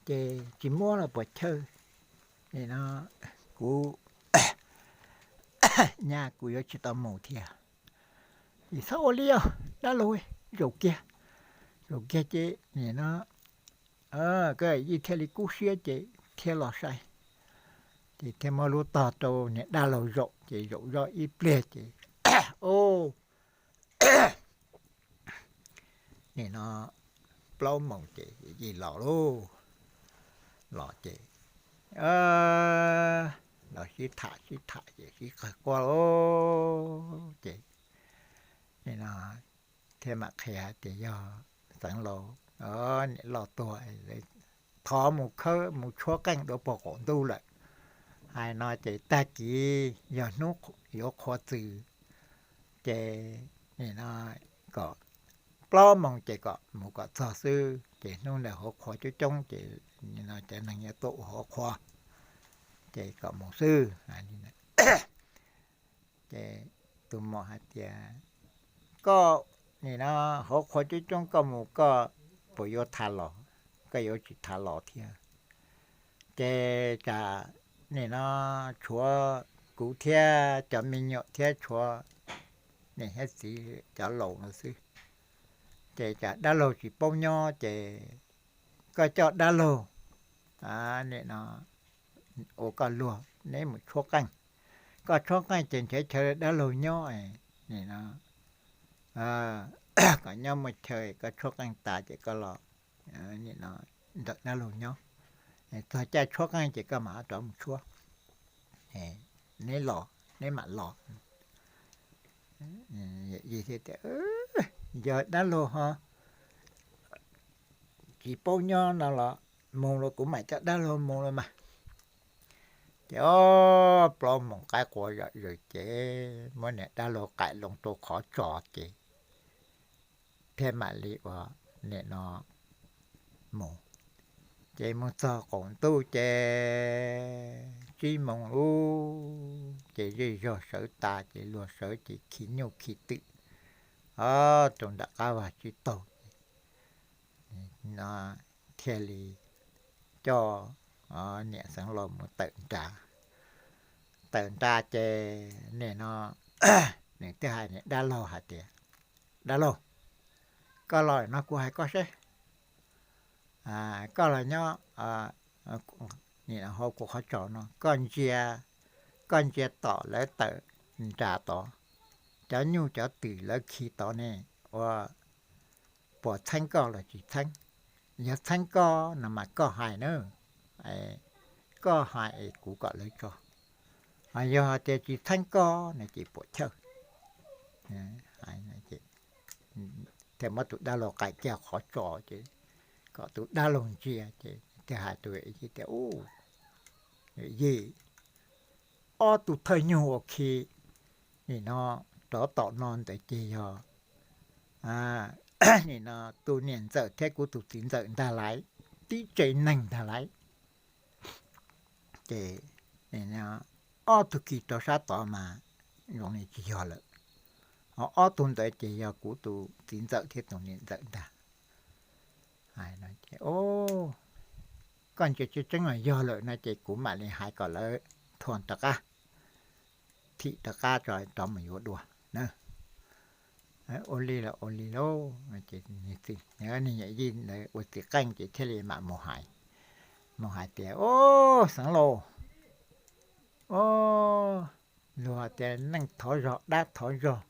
ces tsis muab los puas chawj. Nim no kuv nyaj kuv yuav tsis tau mus thiab. Ces txhob ua li os dab laug, zaum kiag, zaum kiag ces nim no koj yij thiaj li kub siab ces thiaj los sai. Ces thiaj muab lub tog rau niag dab laug zaum ces zaum zoj ib pliag ces o, nim no plaub moos ces yij los lauj. Los ces los sib tham sib tham ces sib qawg quaj lauj. Ces nim no thiaj mam qhia hais tias yog Xeev Laus niam loj tuag, thov mus khawb mus tshuab qeej dua pog qaum ntuj lawm. Hais no ces tag kis yog hnub yuav qhua txws ces nim no kom plaub moos ces kom mus kom txog xwb, ces hnub ntawd hauv qhua coob coob ces nim no cov neeg yuav tuaj ua hauv qhua, ces kom mus xwb. Ces tus muam hais tias, koj nim no hauv qhua coob coob koj mus koj puas yuav tham los? Koj yuav tsis tham los thiab ces tsam nim no tshuav kuv thiab cov me nyuam thiab tshuav niam thiab txiv cov laus no xwb, ces tsam dab laug tsis paub nyob ces koj coj dab laug nim no ua koj luag, neb mus tshuab qeej. Koj tshuab qeej ces nrhiav chaw dab laug nyob, nim no kom nyob muaj chaw, koj tshuab qeej tas ces koj los nim no nrog dab laug nyob. Txog caij tshuab qeej ces koj mam rov mus tshuab, neb los neb mam los. Yog dab laug ho tsis paub nyob no los mus los kuv mam coj dab laug mus los mas. Ces o, plaub moos qaib qua zom zaws ces muab niam dab laug qaim loo rau qhov tso ces thiaj mam li ua nim no mus. Ces mus txog qaum ntuj ces tsib moos lub ces zej zog sawv tas ces luag sawv ces khi nyuj khi twm, ob, rau nram qab vaj tsib taug ces no thiaj li coj niam xeev laus mus tawm nra. Tawm nra ces nim no nws thiaj hais niam dab laug hais tias, dab laug, koj los no kuv hais koj seb, koj los nyob hauv kuv qhov tsos no, koj ntsia, koj ntsia tom lawv tawm nra tod, cov nyuj cov twm lawv khi tod ne, ua puas txheeb koj los tsis txheeb. Yog txheeb koj no mas koj hais na, koj hais es kuv kom lawv tso. Yog tias tsis txheeb koj no ces puas chawj. Thiaj muab tus dab laug qais kiag qhov tsos ces kom tus dab laug ntsia ces thiaj hais tus yawm yij tias, yawm yij, ob tug thawj nyuj uas khi nim no rov tom no ntawd ces yog nim no tus niam ntxawm thiab kuv tus txiv ntxawm ntag lauj, tib tsev neeg ntag lauj. Ces ob tug khi rau sab tod mas zoo li tsis yog lawm, ho ob tug ntawd ces yog kuv tus txiv ntxawm thiab tus niam ntxawm ntag. Koj ntsia tseeb tseeb los yog lawm no ces kuv mam li hais kom lawv thuam rov qab, thim rov qab rov mus yuav dua na. Ua li los ua li lauj. Ces niag yawm yij ntawd ua txiv qeej ces thiaj li mam mus hais, mus hais tias, o, xeev laus, o, luag tias neej thov zog dab thov zog,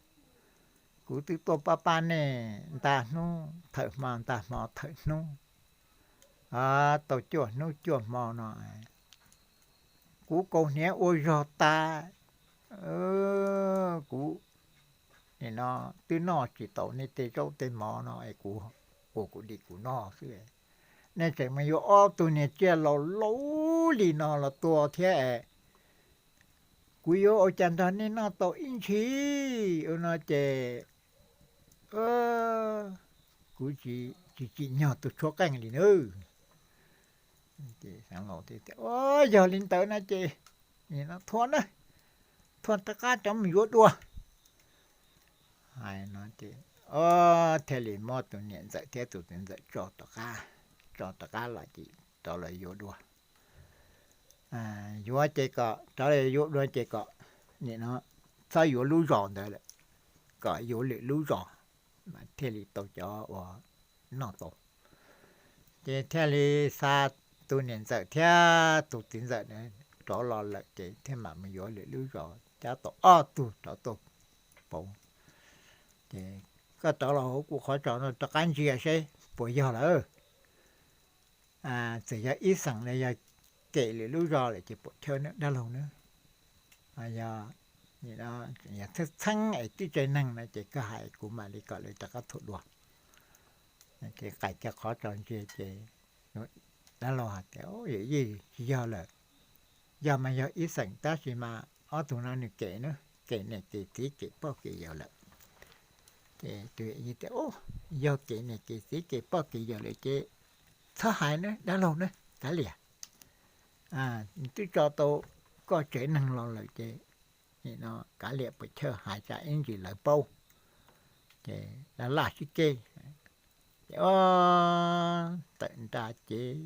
kuv twb tuaj pab pab nej nta hnub thawm hmo nta hmo thawm hnub, tau cuaj hnub cuaj hmo no kuv kaus hniav ua zog tas, kuv nim no twb noj tsis tau nej tej zaub tej mov no es kuv ua kuv dim kuv noj xwb. Nej tseem mus yuav ob tug niag tsiaj laus laus li no los tua thiab es kuv yuav ua cas nrog nej noj tau ib ntshis ua no ces kuv tsis tsim nyog tus tshuab qeej li nawb. Yog li ntawd no ces thuam na, thuam rov qab rov mus yuav dua. Hais no ces thiaj li muab tus niam ntxawm thiab tus txiv ntxawm tso rov qab, tso rov qab los ces rov los yuav dua. Yuav ces kom rov los yuav dua ces kom nim no txhob yuav lub zos ntawd lawm, kom yuav lwm lub zos mas thiaj li tau cov uas noj tau. Ces thiaj li xa tus niam ntxawm thiab tus txiv ntxawm rov los lawm ces thiaj mam mus yuav lwm lub zos cab tau ob tug rov tuaj pauv. Ces koj rov los hauv kuv qhov tsos no rov qab ntsia seb puas yog lawm. Txawm yog ib xeem los yog kem lwm lub zos lawm ces puas chawj na dab laug na. Yog txheeb txheeb es tib tsev neeg no ces koj hais kuv mam li kom lawv rov qab thuam dua. Ces qais kiag qhov tsos ntsia ces dab laug hais tias, yawm yij, tsis yog lawm, yog mas yog ib xeem tab sis mas ob tug no nws kem na, kem niam kem txiv kem poj kem yawm lawm. Ces tus yawm yij tias, yog kem niam kem txiv kem poj kem yawm lawm ces txhob hais na dab laug na, kav liam. Twb tso tau koj tsev neeg los lawm ces nim no kav liam puas chawj hais tsam ib ntsis lawv paub. Ces laj laj sib kej, ces o, tawm nra ces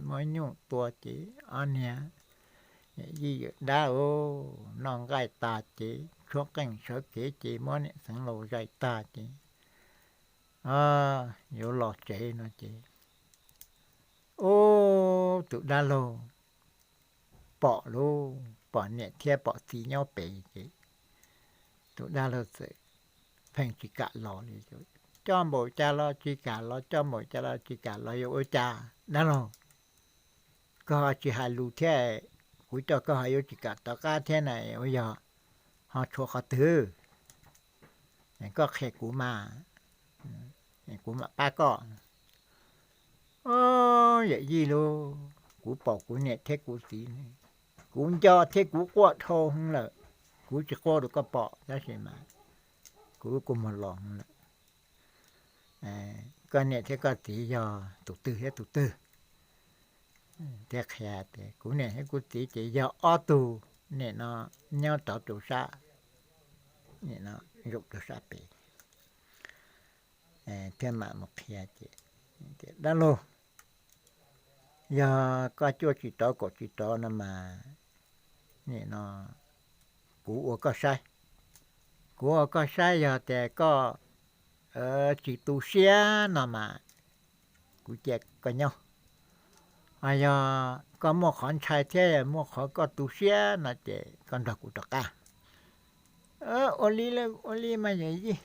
muab nyuj tua ces ob niag yawm yij yawm dab noj nqaij tag ces tshuab qeej sawv kev ces muab niam xeev laus zais tag ces yuav los tsev no ces ub, tus dab laug pom lauj, pom niam thiab pom txiv nyob pem ces tus dab laug txawm pheej tsis kam los li. Coj npaum cas los tsis kam los, coj npaum cas los tsis kam los, yuav ua cas dab laug? Koj tsis hais lus thiab, kuv coj koj ho yuav tsis kam rov qab thiab na, ua yog ho tshuav qhov twg? Koj qhia kuv mas, kuv mam pab koj. Yawm yij lauj, kuv pom kuv niam thiab kuv txiv, kuv nco thiab kuv quaj dhau hwv lawm. Kuv tsis quaj rau koj pom tab sis mas kuv kua muag los hwv lawm. Koj niam thiab koj txiv yog tus twg thiab tus twg? thiaj qhia tias kuv niam thiab kuv txiv ces yog ob tug nim no nyob rov rau sab, nim no zaum rau sab pem thiaj mam mus qhia ces, dab laug, yog koj cuaj tsis rov kaum tsis rov no mas nim no kuv ua koj saib. Kuv ua koj saib, yog tias koj tsis tu siab no mas kuv cia koj nyob. Ho yog koj muaj qhov ntshai thiab muaj qhov koj tu siab no ces koj nrog kuv rov qab. Ua li, ua li mas yawm yij,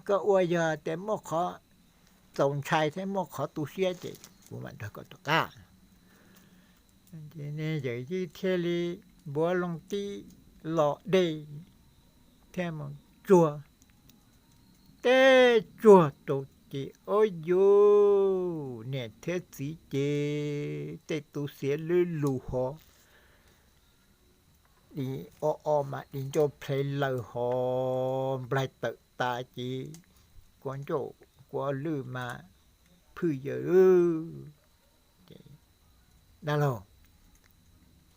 koj ua yog tias muaj qhov txaus ntshai thiab muaj qhov tu siab ces kuv mam nrog koj rov qab. Ces yawm yij thiaj li npuav loo tib lo dej thiab mus tsuag, teb tsuag rau ces ob yus niam thiab txiv ces tej tus xiav lwb lug ho di o o mas di ncauj plhe laws ho nplaig tawm tas ces kua ncauj kua lwj mas phwj yaws. Dab laug,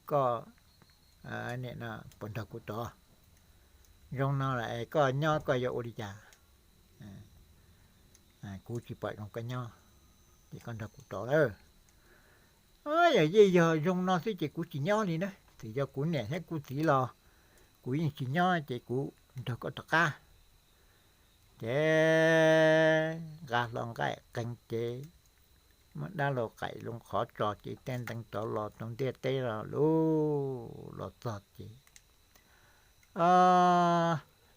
koj nim no puas nrog kuv rov? Zoo no lawm es koj nyob koj yuav ua li cas? Kuv tsis pom zoo koj nyob, ces koj nrog kuv rov lawm. Yawm yij, yog zoo no xwb ces kuv tsis nyob li na, txawm yog kuv niam thiab kuv txiv los kuv yeej tsis nyob, ces kuv nrog koj rov qab. Ces nqa hlo nqaij qees ces muab dab laug qaim loo qhov tso ces tej ntees rov los rau ntiaj teb los lub los txog ces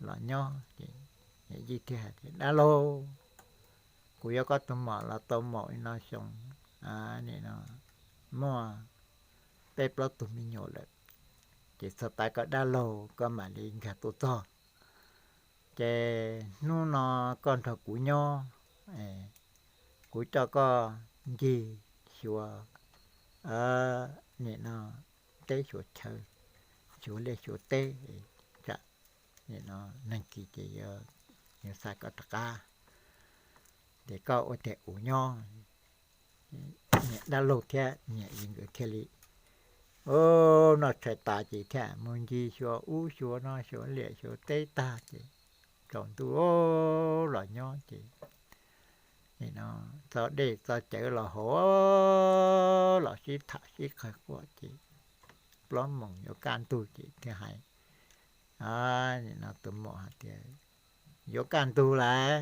los nyob ces yawm yij thiaj hais tias, dab laug, kuv yuav koj tus muam los tau maum li no xyoo, nim no muaj peb plaub tug me nyuam lawm, ces txog tav koj dab laug koj mam li nkag tuaj txog. Ces hnub no koj nrog kuv nyob, kuv coj koj ncig xyuas, nim no teb xyuas chaw, xyuas liaj xyuas teb, tsam nim no nag kis ces yuav xa koj rov qab, ces koj ua tiag ua nyob. Niam dab laug thiab niam yij nkawd thiaj li noj tshais tas ces thiaj mus ncig xyuas ub xyuas no xyuas liaj xyuas teb tag ces tsaus ntuj los nyob ces nim no txo dej txo cawv los haus, los sib tham sib qawg quaj ces plaub moos yuav kaj ntug ces thiaj hais nim no tus muam hais tias, yuav kaj ntug lawm,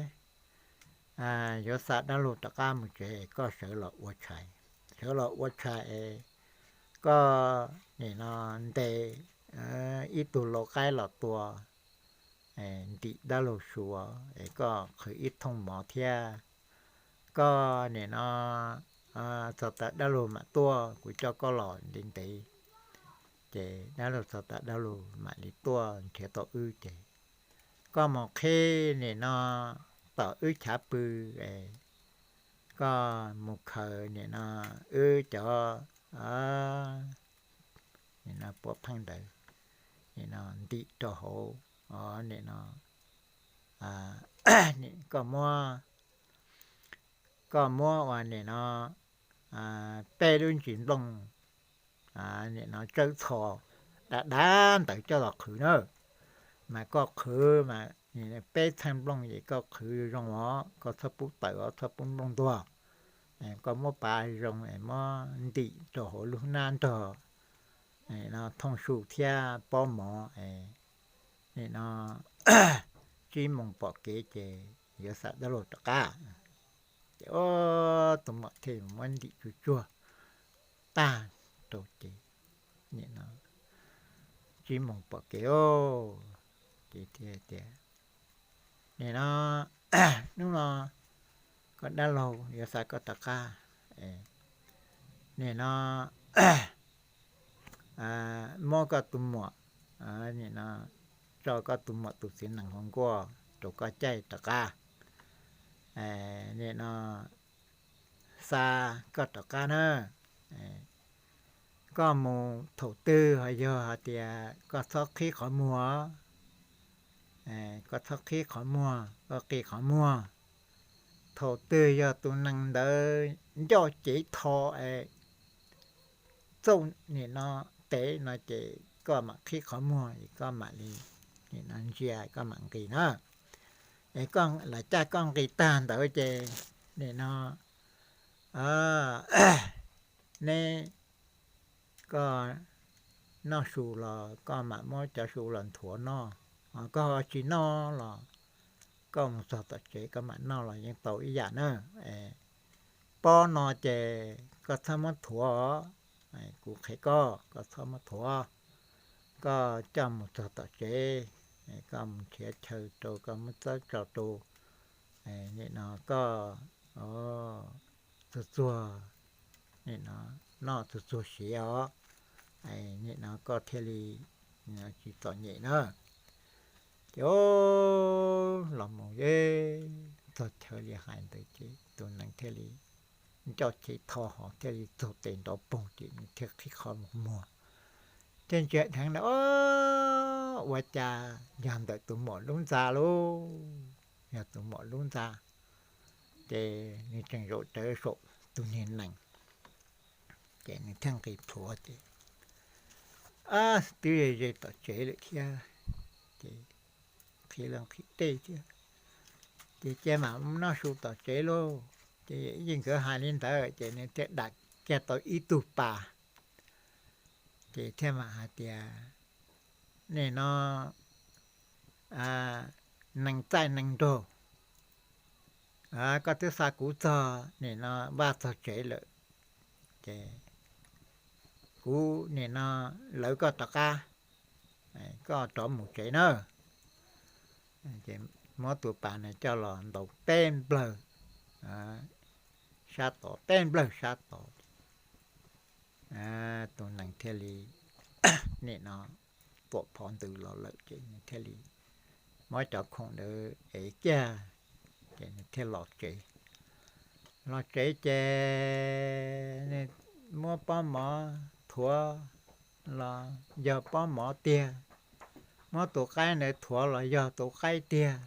yuav xa dab laug rov qab mus tsev, koj sawv los ua tshais. Sawv los ua tshais es koj nim no ntes ib tug lau qaib los tua, ntim dab laug suav es koj qhwv ib thooj mov thiab. Koj nim no txog tav dab laug mam tuaj, kuv coj koj los ntev ntev, ces dab laug txog tav dab laug mam li tuaj nrhiav tau wb ces koj mus qhib nim no tom wb chav pw, koj mus khaws nim no wb cov nim no puav pheej ntawd nim no ntim rau hauv, nim no koj muab, koj muab ua nim no peb lub ntsis nplooj nim no tsawb txho dav dav ntawd coj los qhwv na. Mas koj qhwv mas peb txheej nplooj ces koj qhwv zoo os, koj txhob pub tawm os, txhob pub nplooj ntuag. Koj muab pav zoo es muab ntim rau hauv lub hnab nrog no thooj su thiab pob mov, nim no tsib moos pom kev ces yuav xa dab laug rov qab. Ces tus muam thiaj muab ntim tsuag tsuag tag rau ces nim no tsib moos pom kev os, ces thiaj tias, nim no hnub no koj dab laug yuav xa koj rov qab, nim no muab koj tus muam, nim no tso koj tus muam tus txiv nees hluas nkauj rau koj caij rov qab, nim no xa koj rov qab na. Koj mus thaum twg ho yog hais tias koj txhob qhib qhov muag, koj txhob qhib qhov muag, koj qi qhov muag. Thaum twg yog tus nees ntawd ncauj cev tho es txauj nim no tev no ces koj mam qhib qhov muag es koj mam li nim no ntsia koj mam nqis na. Es koj lam caj koj nqis tag ntawd ces nim no neb, koj noj su los koj mam muab cov su los nthuav noj, ho koj ho tsis noj los koj mus txog tom tsev koj mam noj los yeej tau ib yam na. Pob no ces koj txhob muab thuav, kuv qhia koj, koj txhob muab thuav, koj coj mus txog tom tsev, koj mus nrhiav chaw rau koj muab txawb tso rau, nim no koj txuag txuag, nim no noj txuag txuag siav os, nim no koj thiaj li tsis txom nyem na. Ces los mus txog chaw li hais ntawd ces tus nees thiaj li ncoj cev tho hov thiaj li txog tes nrov poog ces nws thiaj qhib qhov muag, thiaj ntsia dheev na, ua cas yog ntawm tus muam lub ntxa lauj, yog tus muam lub ntxa. Ces nws tseem zaum rawv saum tus niag nees, ces nws thiaj nqis plhuav ces twb ze ze tom tsev lawm thiab, ces qhib los qhib dej thiab, ces cia mam noj su tom tsev lauj. Ces yeej nkawd hais li ntawd ces nws thiaj dam kiag tau ib tug pas, ces thiaj mam hais tias, nim no nees txaij nees nraug, koj twb xa kuv txog nim no vaj txog tsev lawm, ces kuv nim no lawv koj rov qab, koj rov mus tsev na. Ces muab tus pas no coj los ntaus peb nplawg sab tod, peb nplawg sab tod, tus nees thiaj li nim no tuam phov ntws los lawm ces nws thiaj li muab cov khoom ntawd ev kiag, ces nws thiaj los tsev. Los tsev ces nws muab pob mov thuav los yog pob mov tiag, muab tus qaib ntawd thuav los yog tus qaib tiag,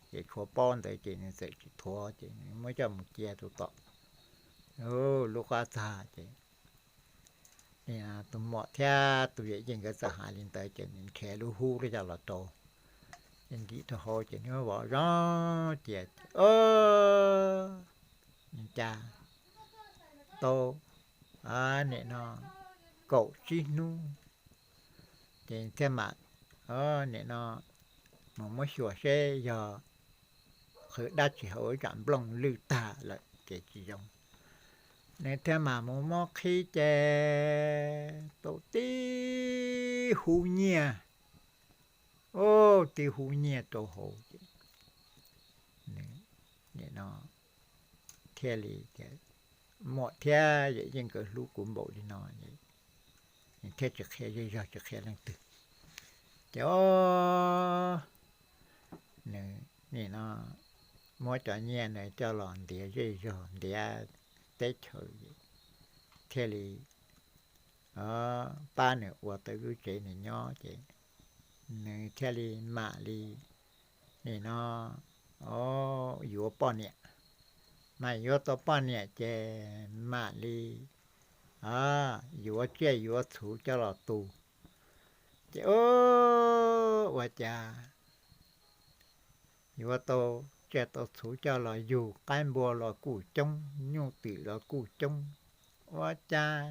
ces tshuav pob ntawd ces nws txawm tsis thuav ces nws muab coj mus cia rau tom lub qab txag ces tus muam thiab tus yawm yij nkawd txawm hais li ntawd ces nws nrhiav lub hub coj los rau, ces ntim rau hauv ces nws vov zog cia ces cas tau nim no kaum tsib hnub, ces thiaj mam nim no mus muab xyuas seb yog qhwv dab tsi hauv tsam nplooj lwj tag lawm ces tsis zoo. Nws thiaj mam mus muab qhib ces tau tib hub nyiaj, tib hub nyiaj rau hauv ces nws nim no thiaj li tias, muam thiab yawm yij nkawd hlub kuv npaum li no, nws thiaj tsis qhia zej zog tsis qhia leej twg. Ces nws nim no muab cov nyiaj ntawd coj los ntiav zej zog ntiav teb chaws, thiaj li pab nws ua tau lub tsev nws nyob ces nws thiaj li mam li nim no yuav poj niam. Mas yuav tau poj niam ces mam li yuav tsiaj yuav txhu coj los tu. Ces ua cas yuav tau tsiaj tau txhu coj los yug, qaib npua los kuj coob, nyuj twm los kuj coob. Ua cas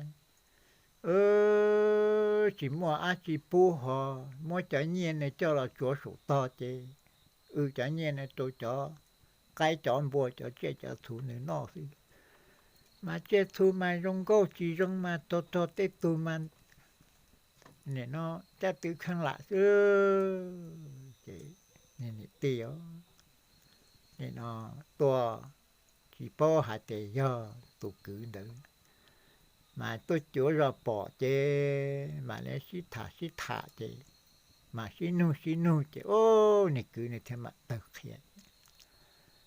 tsis muaj dab tsi pub ho muab cov nyiaj no coj los tsuav saum tog ces wb cov nyiaj no rau cov qaib cov npua cov tsiaj cov txhu nws noj xwb. Mas tsiaj txhu mas zoo nkauj tsis zoo mas rog rog tej tug mas nim no caj tw kheej lam xwb. Ces niam tij nim no tuaj tsis paub hais tias yog tus kwv ntawd, mas tuaj cuav zog pom ces mam li sib tham sib tham ces mam sib nug sib nug ces ub, niag kwv nws thiaj mam tawg qhia.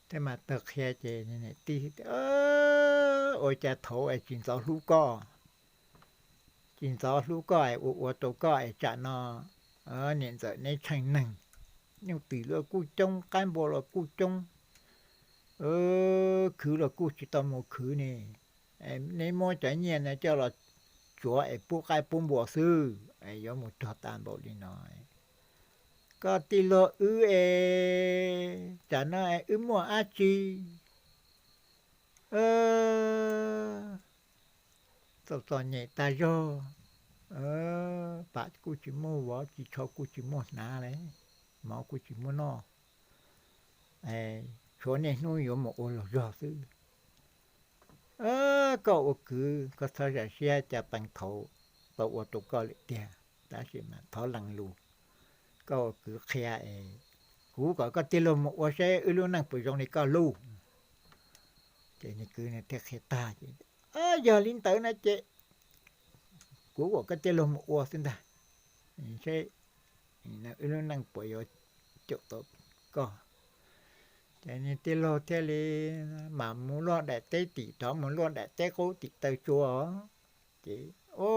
Thiaj mam tawg qhia ces niam tij tias, ua cas thaum es tsis ntxov hlub koj, tsis ntxov hlub koj es ua ua rau koj es tsam no niam ntxawm neb tsheej neeg, nyuj twm los kuj coob, qaib npua los kuj coob, khwv los kuj tsis tau mus khwv ne. Neb muab cov nyiaj no coj los cuav es pub qaib pub npua xwb es yuav mus rog tas npaum li no. Koj tij laug wb es tam no es wb muaj dab tsi? Txom txom nyem tas zog, pam kuj tsis muaj, vov ris tsho kuj tsis muaj hnav li, mov kuj tsis muaj noj, tshuav niaj hnub yuav mus ua luag zog xwb. Koj ua kwv koj txhob zam siab cas pees thaum tau ua rau koj lawm tiag, tab sis mas thov lees lus, koj ua kwv qhia es kuv kom koj tij laug mus ua seb wb lub neej puas zoo li koj lub. Ces nws kwv nws thiaj qhia tag ces, Yog li ntawd no ces kuv kom koj tij laug mus ua xwb ntag, seb wb lub neej puas yuav caum tau koj. Ces nws tij laug thiaj li mam mus luaj daim teb tim rov mus luaj daim teb qub tim taw tsua. Ces o,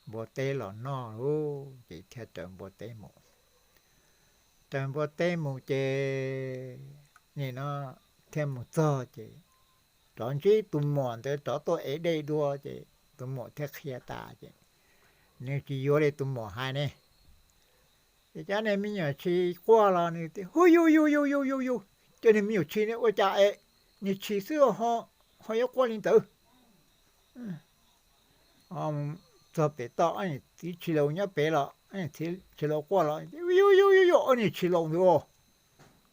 npua teb los noj lauj, ces thiaj raws npua teb mus. Raws npua teb mus ces nim no thiaj mus txog ces rov ntsib tus muam ntawd rov tuaj ev dej dua ces tus muam thiaj qhia tas ces nws tsis yuav li tus muam hais ne. Ces cov niag me nyuam tshis quaj los nws tias, Hu yus yus yus yus yus yus, cov niag me nyuam tshis ne ua cas es niag tshis xwb ho yuav quaj li ntawd. Txog pem toj ob niag txiv tshis laus nyob pem los ob niag txiv tshis laus quaj los, Yus yus yus yus, ob niag tshis laus ntawd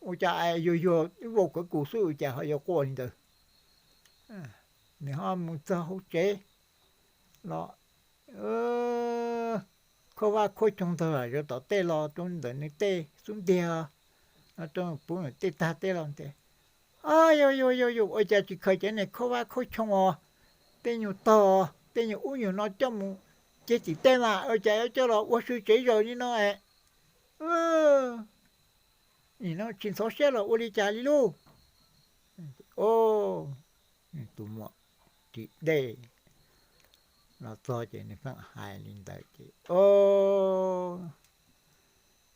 ua cas es yuag yuag ib vau kawv kus xwb ua cas ho yuav quaj li ntawd. Nws ho mus txog hauv tsev los khuab vab khuab choo ntag, zaum tom tej los rau ntawm nws tej xub ntiag no, rau puv nws tej tag teb los tias, Yus yus yus yus, ua cas tsis khaws cov niag khuab vab khuab choo os, tej nyuag tog, tej nyuag ub nyuag no coj mus cev tim tej mas ua cas yuav coj los ua sw tsev zaws li no es nim no tsis ntxhov siab los ua li cas li lauj. Tus muam ris dej los txog ces nws pheej hais li ntawd ces, o,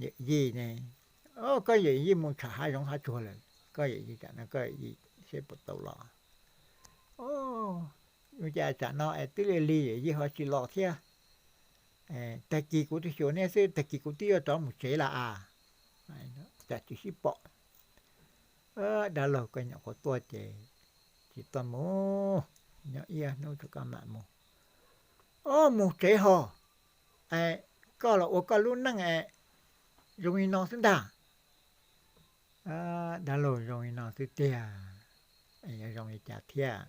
yawm yij ne, o, koj yawm yij mus tsham hav zoov hav tsuag lawm, koj yawm yij tam no koj yawm yij seb puas tau los. Ua cas tsam no es twb lig lig yawm yij ho tsis los thiab. Tag kis kuv tus xyuas nej xwb, tag kis kuv twb yuav rov mus tsev lawm as. Cas tsis sib pom. Dab laug, koj nyuam qhuav tuaj ces tsis tau mus, nyob ib hnub tso koj mam mus. O, mus tsev ho, koj los ua koj lub neej es zoo li no xwb ntag. Dab laug, zoo li no xwb tiag, yuav zoo li cas thiab?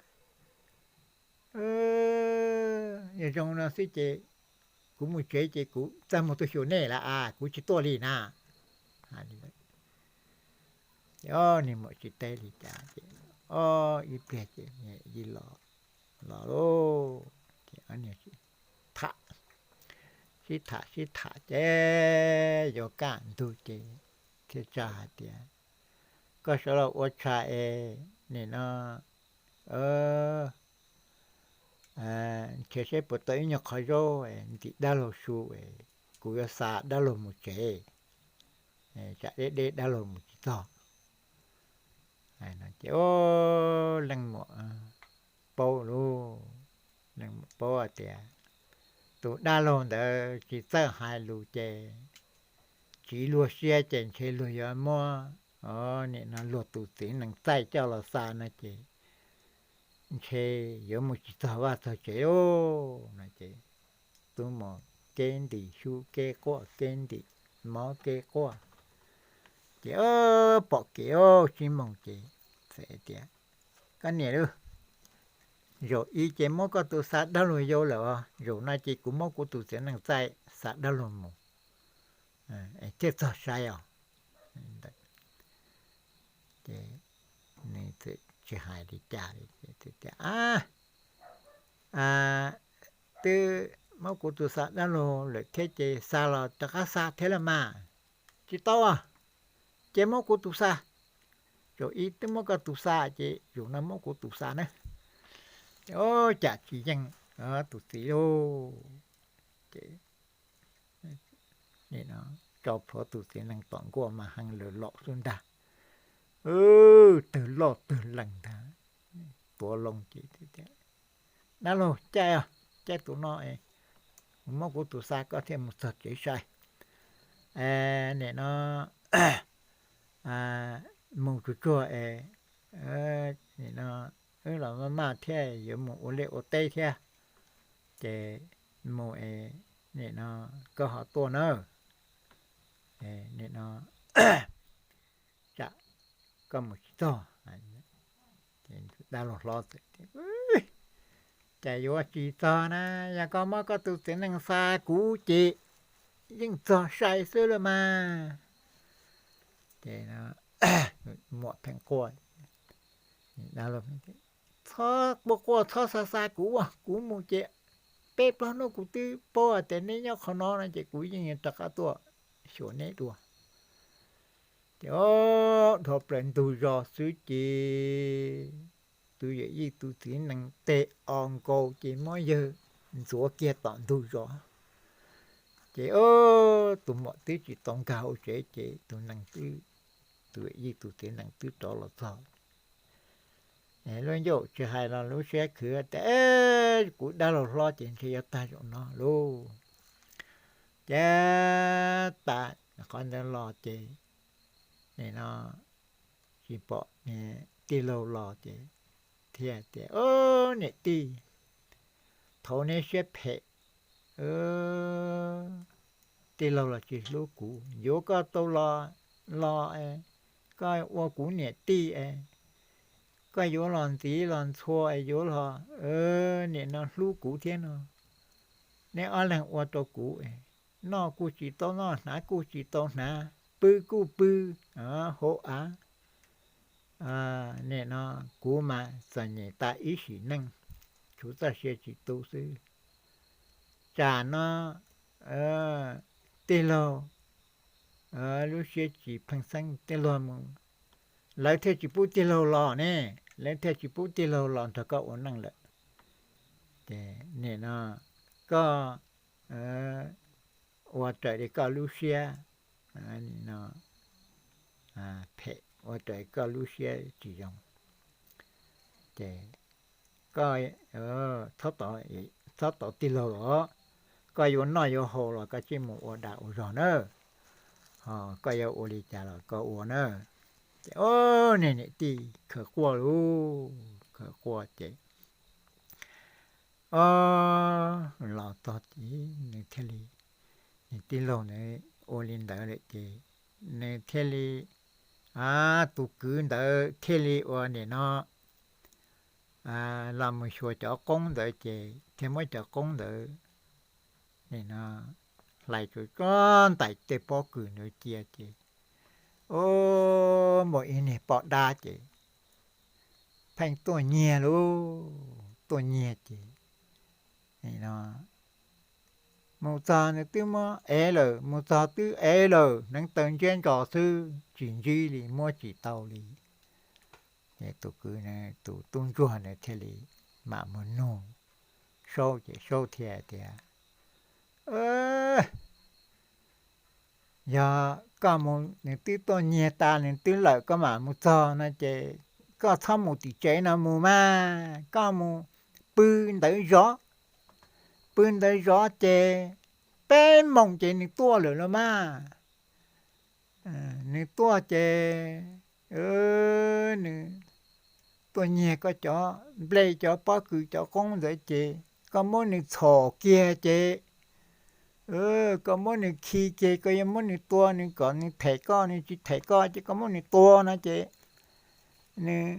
Yog zoo no xwb ces kuv mus tsev ces kuv txaj muag tuaj xyuas nej lawm as, kuv tsis tuaj li na. Ces o, niag muam tsis teb li cas ces o, ib pliag ces yij los, los lauj. Ces tham, sib tham sib tham ces yuav kaj ntug ces thiaj tsa hais tias, Koj sawv los ua tshais es nim no nrhiav seb puas tau ib nyuag qhov zaub ntim dab laug su, kuv yuav xa dab laug mus tsev, tsam deb deb dab laug mus tsis txog. Ces o, leej muam paub lauj, leej muam paub hais tias tus dab laug ntawd tsis txawj hais lus ces tsiv luag siab ces ntshe luag yuav muab, o, nim no luag tus txiv nees txaij coj los xa no ces ntshe yuav mus tsis txog vaj txog tsev lauj no ces tub mus keb ntim xyub keb quaj keb ntim mob keb quaj. Ces o, pom kev o, sib moog ces txawm tias, Koj niam lauj, zaum i ces muab koj tus xa dab laug yau lawm os, zaum no ces kuv muab kuv tus txiv nees txaij xa dab laug mus es thiaj txog saib os. Ces nws txawm tsis hais li cas li, tias, Twb muab kuv tus xa dab laug lawm thiab ces xa los rov qab xa thiab los mas. Tsis tau, ces muab kuv tus xa. Zaum i twb muab koj tus xa ces zaum no muab kuv tus xa na. Ces o, cas tsis yeej tus txiv lauj. Ces tso plhuav tus txiv nees tom nkuaj mas heev lawm los xwb ntag. Tawg loj tawg lees ntag, tuav loo ces dab laug, caij os, caij tus no es kuv muab kuv tus xa koj thiaj mus txog tsev sai. Nim no mus tsuag tsuag es nim no wb los maj maj thiab yuav mus ua liaj ua teb thiab, ces mus es nim no koj ho tuaj nawb. Nim no tsam koj mus tsis txog. Dab laug hlob txawm tias, Cas yuav tsis txog na, yog koj muab koj tus txiv nees xa kuv ces yeej txog sai xwb los mas. Ces muam pheej quaj, Txhob quaj quaj, txhob xa xa kuv, kuv mus ces peb plaub hnub kuv twb paub tias neb nyob qhov no no ces kuv yeej yuav rov qab tuaj xyuas neb dua. Ces o, dhau plaws ntug zos xwb ces tus yawm yij tus txiv nees tes o nkaus ces muab yawg ntxuav kiag tom ntug zos. Ces o, tus muam twb tsis tau nkag hauv tsev ces tus nees twb, tus yawm yij tus txiv nees twb rov los txog. Lub ncauj tsis hais los lub siab khwv tias, Kuv dab laug hlob ces ntshe yuav tag zaum no lauj. Ces tas qhov ntawd los ces nim no tsis pom tij laug los ces thiaj tias, Niam tij, thaum neb siab phem, tij laug los tsis hlub kuv, yuav koj tau los, los koj ua kuv niam tij es koj yuav los ntxiv los ntxhua es yuav los nim no hlub kuv thiab no. Neb ob leeg ua rau kuv es noj kuj tsis tau noj, hnav kuj tsis tau hnav, pw kuj pw hauv av. Nim no kuv mas txom nyem tas ib sim neej, tshuav txoj sia tsis tu xwb. Tsam no tij laug lub siab tsis pheej xeeb, tij laug mus, lawv thiaj tsis pub tij laug los ne, lawv thiaj tsis pub tij laug los nrog koj ua neej lawm. Ces nim no koj ua raws li koj lub siab phem, ua raws li koj lub siab tsis zoo, ces koj txhob tos tij laug los, koj yuav noj yuav haus los koj cia li mus ua dag ua zog na, ho koj yuav ua li cas los koj ua na. Ces o, niag niam tij khaws quaj lauj, khaws quaj ces o, los txog ces nws thiaj li, nws tij laug ntawd ua li ntawd lawm ces nws thiaj li, tus kwv ntawd thiaj li ua nim no los mus xyuas cov qoob ntawd ces thiaj muab cov qoob ntawd nim no hlais tsuag tsuag ntais tej pob kws ntawd cia ces o, muaj ib niag poj dab ces pheej tuaj nyiag lauj, tuaj nyiag ces nim no mus txog nws twb muab ev lawm, mus txog twb ev lawm, hneev taw ntsiab ntsos xwb tsis ntsib li, muab tsis tau li. Ces tus kwv, tus tub ntsuag ntawd thiaj li mam mus nug Saub ces Saub thiaj tias, Yog koj mus, nws twb tuaj nyiag tas nws twb lawm koj mam mus txog no ces koj txhob mus tim tsev no mus mas, koj mus pw ntawd zov, pw ntawd zov ces peb moos ces nws tuaj lawm los mas. Nws tuaj ces nws tuaj nyiag koj cov nplej cov pob kws cov qoob ntawd ces koj muab nws txhom kiag ces koj muab nws khi kiag, koj yuav muab nws tua nws kom nws them koj, nws tsis them koj ces koj muab nws tua no ces nws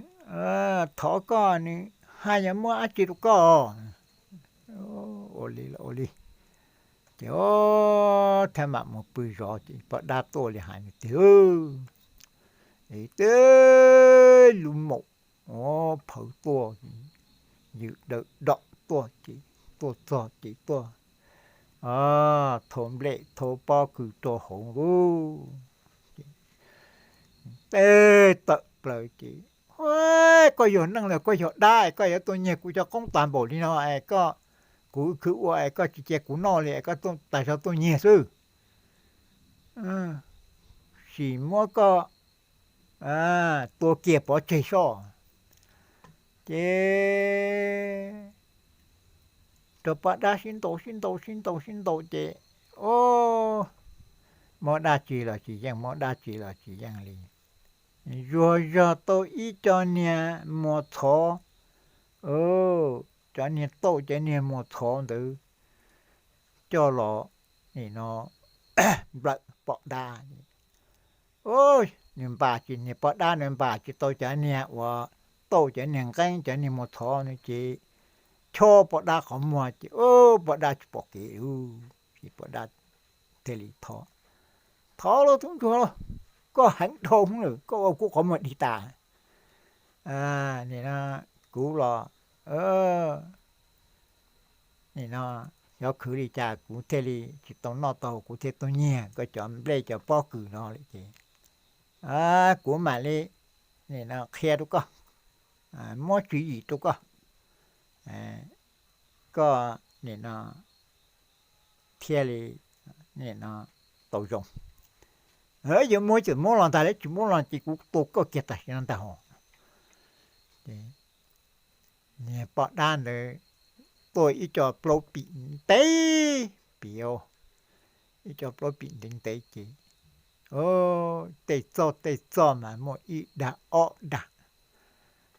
thov koj, nws haj yam muab dab tsi rau koj. Ua li los ua li. Ces o, thiaj mam mus pw zov ces poj dab tuaj li hais nws tiag, es tej lub maum phawv tuaj, yws dawm dom tuaj ces tuaj txog ces tuaj thau nplej thau pob kws rau hauv lauj. Tej tawm plaws ces, Koj yog neeg los koj yog dab es koj yuav tuaj nyiag kuv cov qoob tas npaum li no es koj, kuv khwv ua es koj tsis cia kuv noj li es koj tas zog tuaj nyiag xwb. Sim muab koj tua kiag pov tseg soj. Ces rau poj dab sib ntaus sib ntaus sib ntaus sib ntaus ces, o, muab dab tsi los tsis yeej, muab dab tsi los tsis yeej li. Zuag zog tau ib co niag muas txhov, cov niag tauj cov niag muas txhov ntawd coj los, nim no, nplawm poj dab. Nws npam tsis, niag poj dab nws npam tsis tau cov niag uas tauj cov niag nqeeb cov niag muas txhov no ces chob poj dab qhov muag ces poj dab tsis pom kev li. Ces poj dab thiaj li thov, thov lauj, tub ntsuag lauj, koj heev dhau lawm, koj ua kuv qhov muag dig tas. Nim no kuv los, nim no xyov khwv li cas kuv thiaj li tsis tau noj tau, kuv thiaj tuaj nyiag koj cov nplej cov pob kws no lawm ces kuv mam li, nim no, qhia rau koj, muab tswv yim rau koj, koj, nim no, thiaj li, nim no, tau zoo. Yuav muab txawm muab los ntag, tsis muab los ces kuv tua koj kiag tam sim no ntag hos. Niag poj dab ntawd tuaj ib co plaub pim ntev pim, ib co plaub pim ntev ntev ces tej txoj tej txoj mas muaj ib dag ob dag,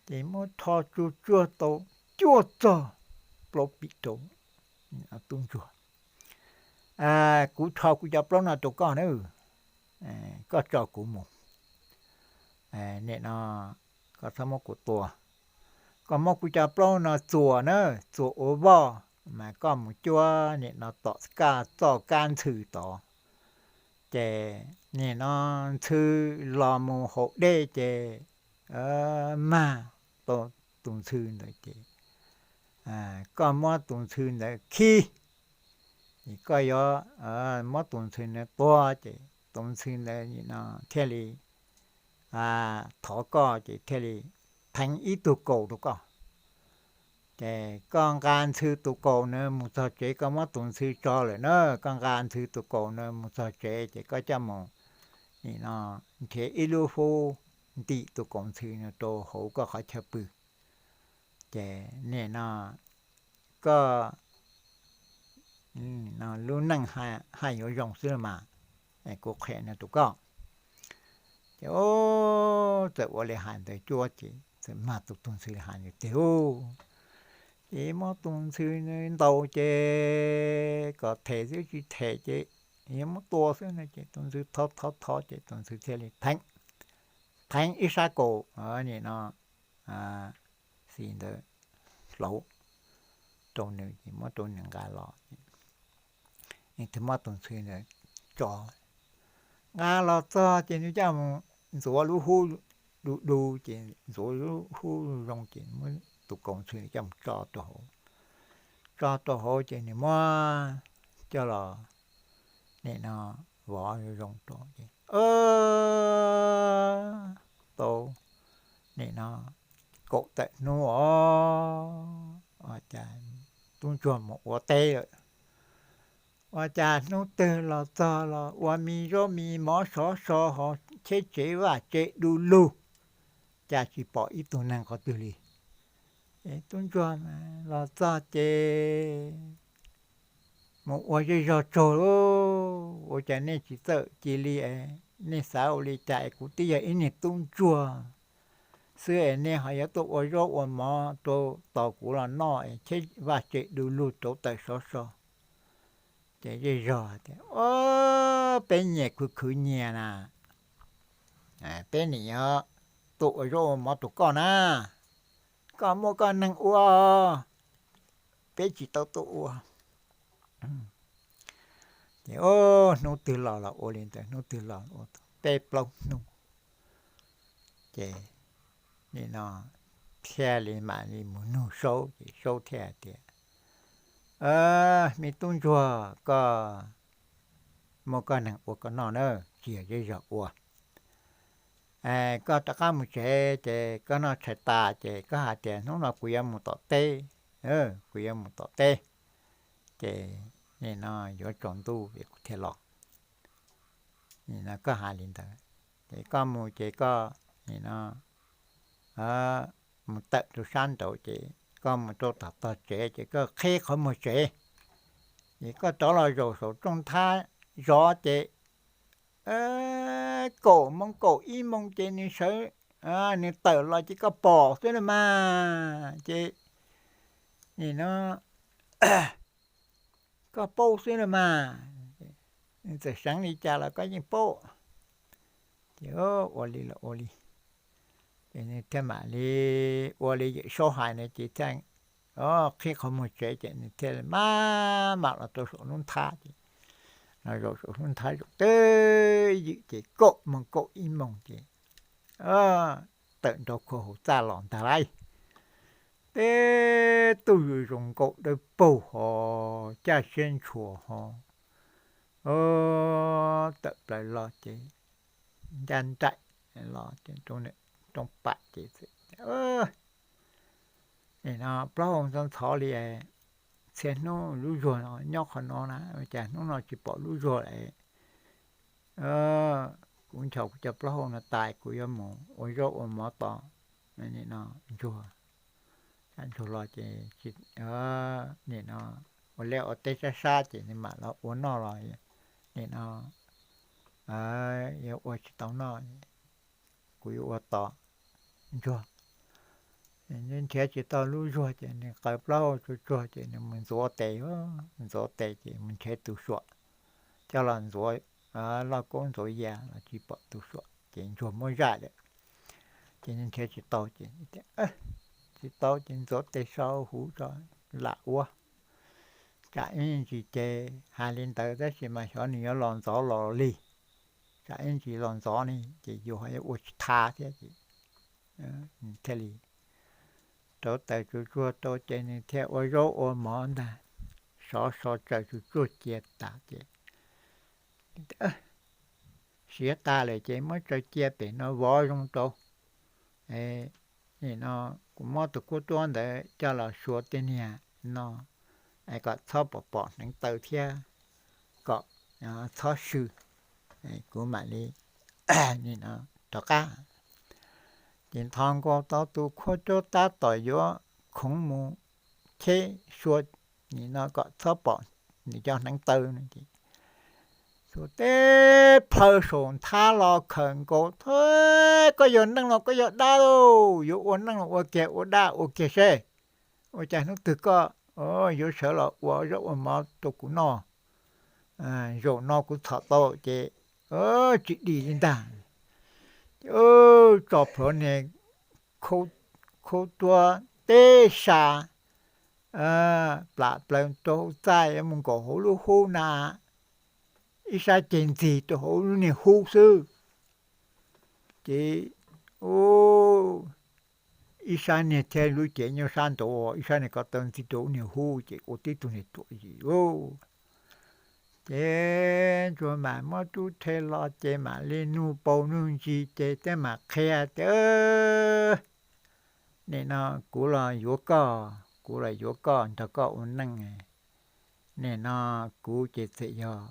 ces muab rho tsuag tsuag tau cuaj txoj plaub pim rau tub ntsuag. Kuv rho kuv cov plaub no rau koj na, koj tso kuv mus. Nim no koj txhob muab kuv tua, koj muab kuv cov plaub no txuas na, txuas ua voj mas koj mus cuab nim no tom kaj txoj kab ntxhw tod, ces nim no ntxhw los mus haus dej ces mag tau tus ntxhw ntawd ces koj muab tus ntxhw ntawd khib, ces koj yuav muab tus ntxhw ntawd tua ces tus ntxhw ntawd nim no thiaj li thov koj ces thiaj li theev ib tug kaus rau koj. Ces koj nqa ntxhw tus kaus na mus txog tsev, koj muab tus ntxhw tso lawm na, koj nqa ntxhw tus kaus na mus txog tsev ces koj coj mus, nim no, nrhiav ib lub hub ntim tus kaus ntxhw no rau hauv koj qhov chaw pw. Ces nim no koj lub neej haj yuav zoo xwb mas, kuv qhia no rau koj. Ces txawm ua li hais ntawd cuab ces txawm mag tus tus ntxhw li hais ntawd tiag lauj. Ces muab tus ntxhw ntaus ces kom them xwb tsis them ces yuav muab tua xwb no ces tus ntxhw thov thov thov ces tus ntxhw thiaj li theev, theev ib sab kaus, nim no, xis ntawd hlauv rau nws ces muab rau nws nqa los. Thiaj muab tus ntxhw ntawd tso, nqa los txog ces nws coj mus ntxuav lub hub du du ces ntxuav lub hub zoo ces muab tus kaus ntxhw coj mus tso rau hauv, tso rau hauv ces nws muab coj los, nim no, vov zoo zoo rau ces tau, nim no, kaum tawm hnub os, ua cas tub ntsuag mus ua teb lawm. Ua cas hnub twg los txog los ua me zaub me mov sov so hauv cheb tsev vaj tsev du lug, cas tsis pom ib tug neeg qhov twg li. Ces tub ntsuag los txog ces mus ua zej zog tsaug lauj, ua cas nej tsis txawj cia li es nej xav ua li cas es kuv twb yog ib niag tub ntsuag xwb es nej ho yuav tuaj ua zaub ua mov rau tos kuv los noj es cheb vaj tsev du lug rauv taws sov so. Ces zej zog tias, Ob, peb nyias khwv khwv nyias na, peb nim yuav tuaj ua zaub ua mov rau koj na, koj muaj koj neeg ua, peb tsis tau tuaj ua. Ces hnub twg los los ua li ntawd, hnub twg los ua peb plaub hnub. Ces nim no thiaj li mam li mus nug Saub, ces Saub thiaj hais tias, Me tub ntsuag, koj muaj koj neeg ua koj noj na, tsis yog zej zog ua. Koj rov qab mus tsev ces koj noj tshais tas ces koj hais tias, Hnub no kuv yuav mus tom teb, kuv yuav mus tom teb, ces nim no yuav tsaus ntuj es kuv thiaj los. Nim no koj hais li ntawd, ces koj mus ces koj nim no mus tawm rau sab nraud ces koj mus rau tom tog tsev ces koj qhib qhov muag tsev, ces koj rov los zaum saum rooj nthab zov ces kaum moos kaum ib moos ces nws sawv, nws tawm los ces koj pom xwb na mas. Ces nim no koj paub xwb na mas, nws txawm seev li cas los koj yeej paub. Ces ua li los ua li, ces nws thiaj mam li ua li Yawm Saub hais na ces thiaj qhib qhov muag tsev ces nws thiaj mam mam los rau saum lub nthab ces los zaum saum lub nthab zaum twb ywm ces kaum moos kaum ib moos ces tawm nrog khua hauv txaj los ntag lauj. Teb tug zoo zoo nkauj dawb paug ho, caj siab ntshua ho, tawm plaws los ces ncaj nraim los ces roob pam ces nim no plaub hau ntxhov ntxhov li, txhia hnub lub zuag no nyob qhov no na, cas hnub no tsis pom lub zuag lawm. Kuv nchos kuv cov plaub hau no tas kuv yuav mus ua zaub ua mov tos nim no ntsuag. Tsam ntsuag los ces nim no ua liaj ua teb sab sab ces nws mam los ua noj los nim no yuav ua tsis tau noj, kuv yuav ua tos ntsuag. Nws nrhiav tsis tau lub zuag ces nws qaws plaub hau tsuag tsuag ces nws mus ntxuav tes, ntxuav tes ces mus nrhiav tus suam coj los ntxuav lauj kaub ntxuav ya los tsis pom tus suam ces ntsuag muab zaj lawm. Ces nws nrhiav tsis tau ces, tsis tau ces ntxuav tes sau huv tso lam ua. Tsam ib ntsis ces hais li ntawd tab sis mas xyov nws yuav los ntxov los li. Tsam ib ntsis los ntxov ne ces yus ho yuav ua tsis tau thiab ces thiaj li rauv taws tsuag tsuag rau ces nws thiaj ua zaub ua mov ntag. Sov so tsaws tsuag tsuag cia tas ces siav tas lawm ces muab tsaws cia pem no vov zoo rau. Nim no kuv muab tus kuab tuab ntawd coj los xyuas tej niag no es kom txhob pom pom hneev taw thiab kom txhob swm, kuv mam li nim no rov qab. Ces nthos nkaus tau tus kuab tuab tab tom yuav khoov mus cheb xyuas nim no kom txhob pom nws cov hneev taw no ces xuas teb plhaw saum nthab los khawm nkaus, Koj yog neeg los koj yog dab lauj? Yuav ua neeg los ua kiag, ua dab ua kiag seb. Ua cas hnub twg koj yuav sawv los ua zaub ua mov rau kuv noj? Zaum no kuv txhom tau ces tsis dim li ntag. Ces tso plhuav niag khaub tuab teb sab plam plaws rau hauv txaj yuav mus nkaum hauv lub hub na, ib sab ceg ntxig rau hauv lub niag hub xwb. Ces ib sab niag thiab lub cev nyob sab nraud, ib sab niag ko taw ntxig rau lub niag hub ces ua tib tug niag ruam zim lauj. Ces ntsuag mam muab rub rhe los ces mam li nug paus nug ntsis ces thiaj mam qhia tias, Nim no kuv los yuav koj, kuv los yuav koj nrog koj ua neej. Nim no kuv ces txawm yog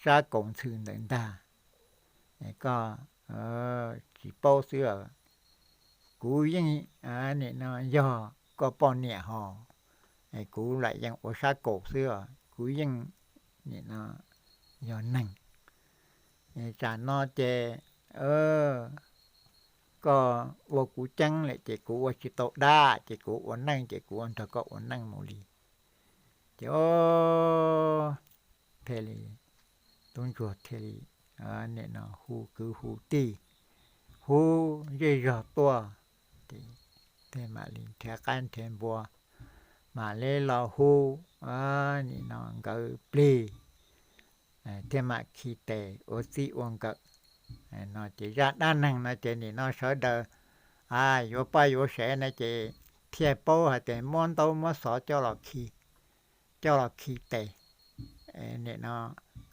sab kaus ntxhw ntawd ntag, koj tsis paub xwb. Kuv yeej nim no yog koj poj niam hos, kuv lam yeej ua sab kaus xwb os, kuv yeej nim no yog neeg. Tsam no ces koj ua kuv ceeb lawm ces kuv ua tsis tau dab ces kuv ua neej ces kuv ua nrog koj ua neej mus li. Ces thiaj li tub ntsuag thiaj li nim no hu kwv hu tij, hu zej zog tuaj, thiaj mam li nrhiav qaib nrhiav npua, mam li los hu nim no nkawd plig, thiaj mam khi tes ua txij ua nkawm. No ces zaj dab neeg no ces nim no sawv daws yuav poj yuav sev no ces thiaj paub hais tias muab ntaub muab xov coj los khi, coj los khi tes, nim no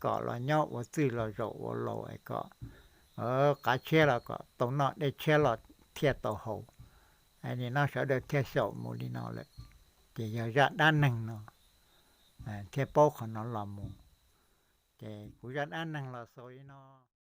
kom los nyob ua txwj los zaum ua laus es kom qav tshiab los kom tau noj, dej tshiab los thiaj tau haus. Nim no sawv daws thiaj xyaum mus li no lawm, ces yog zaj dab neeg no thiaj paub qhov no los mus. Ces kuv zaj dab neeg los xaus li no.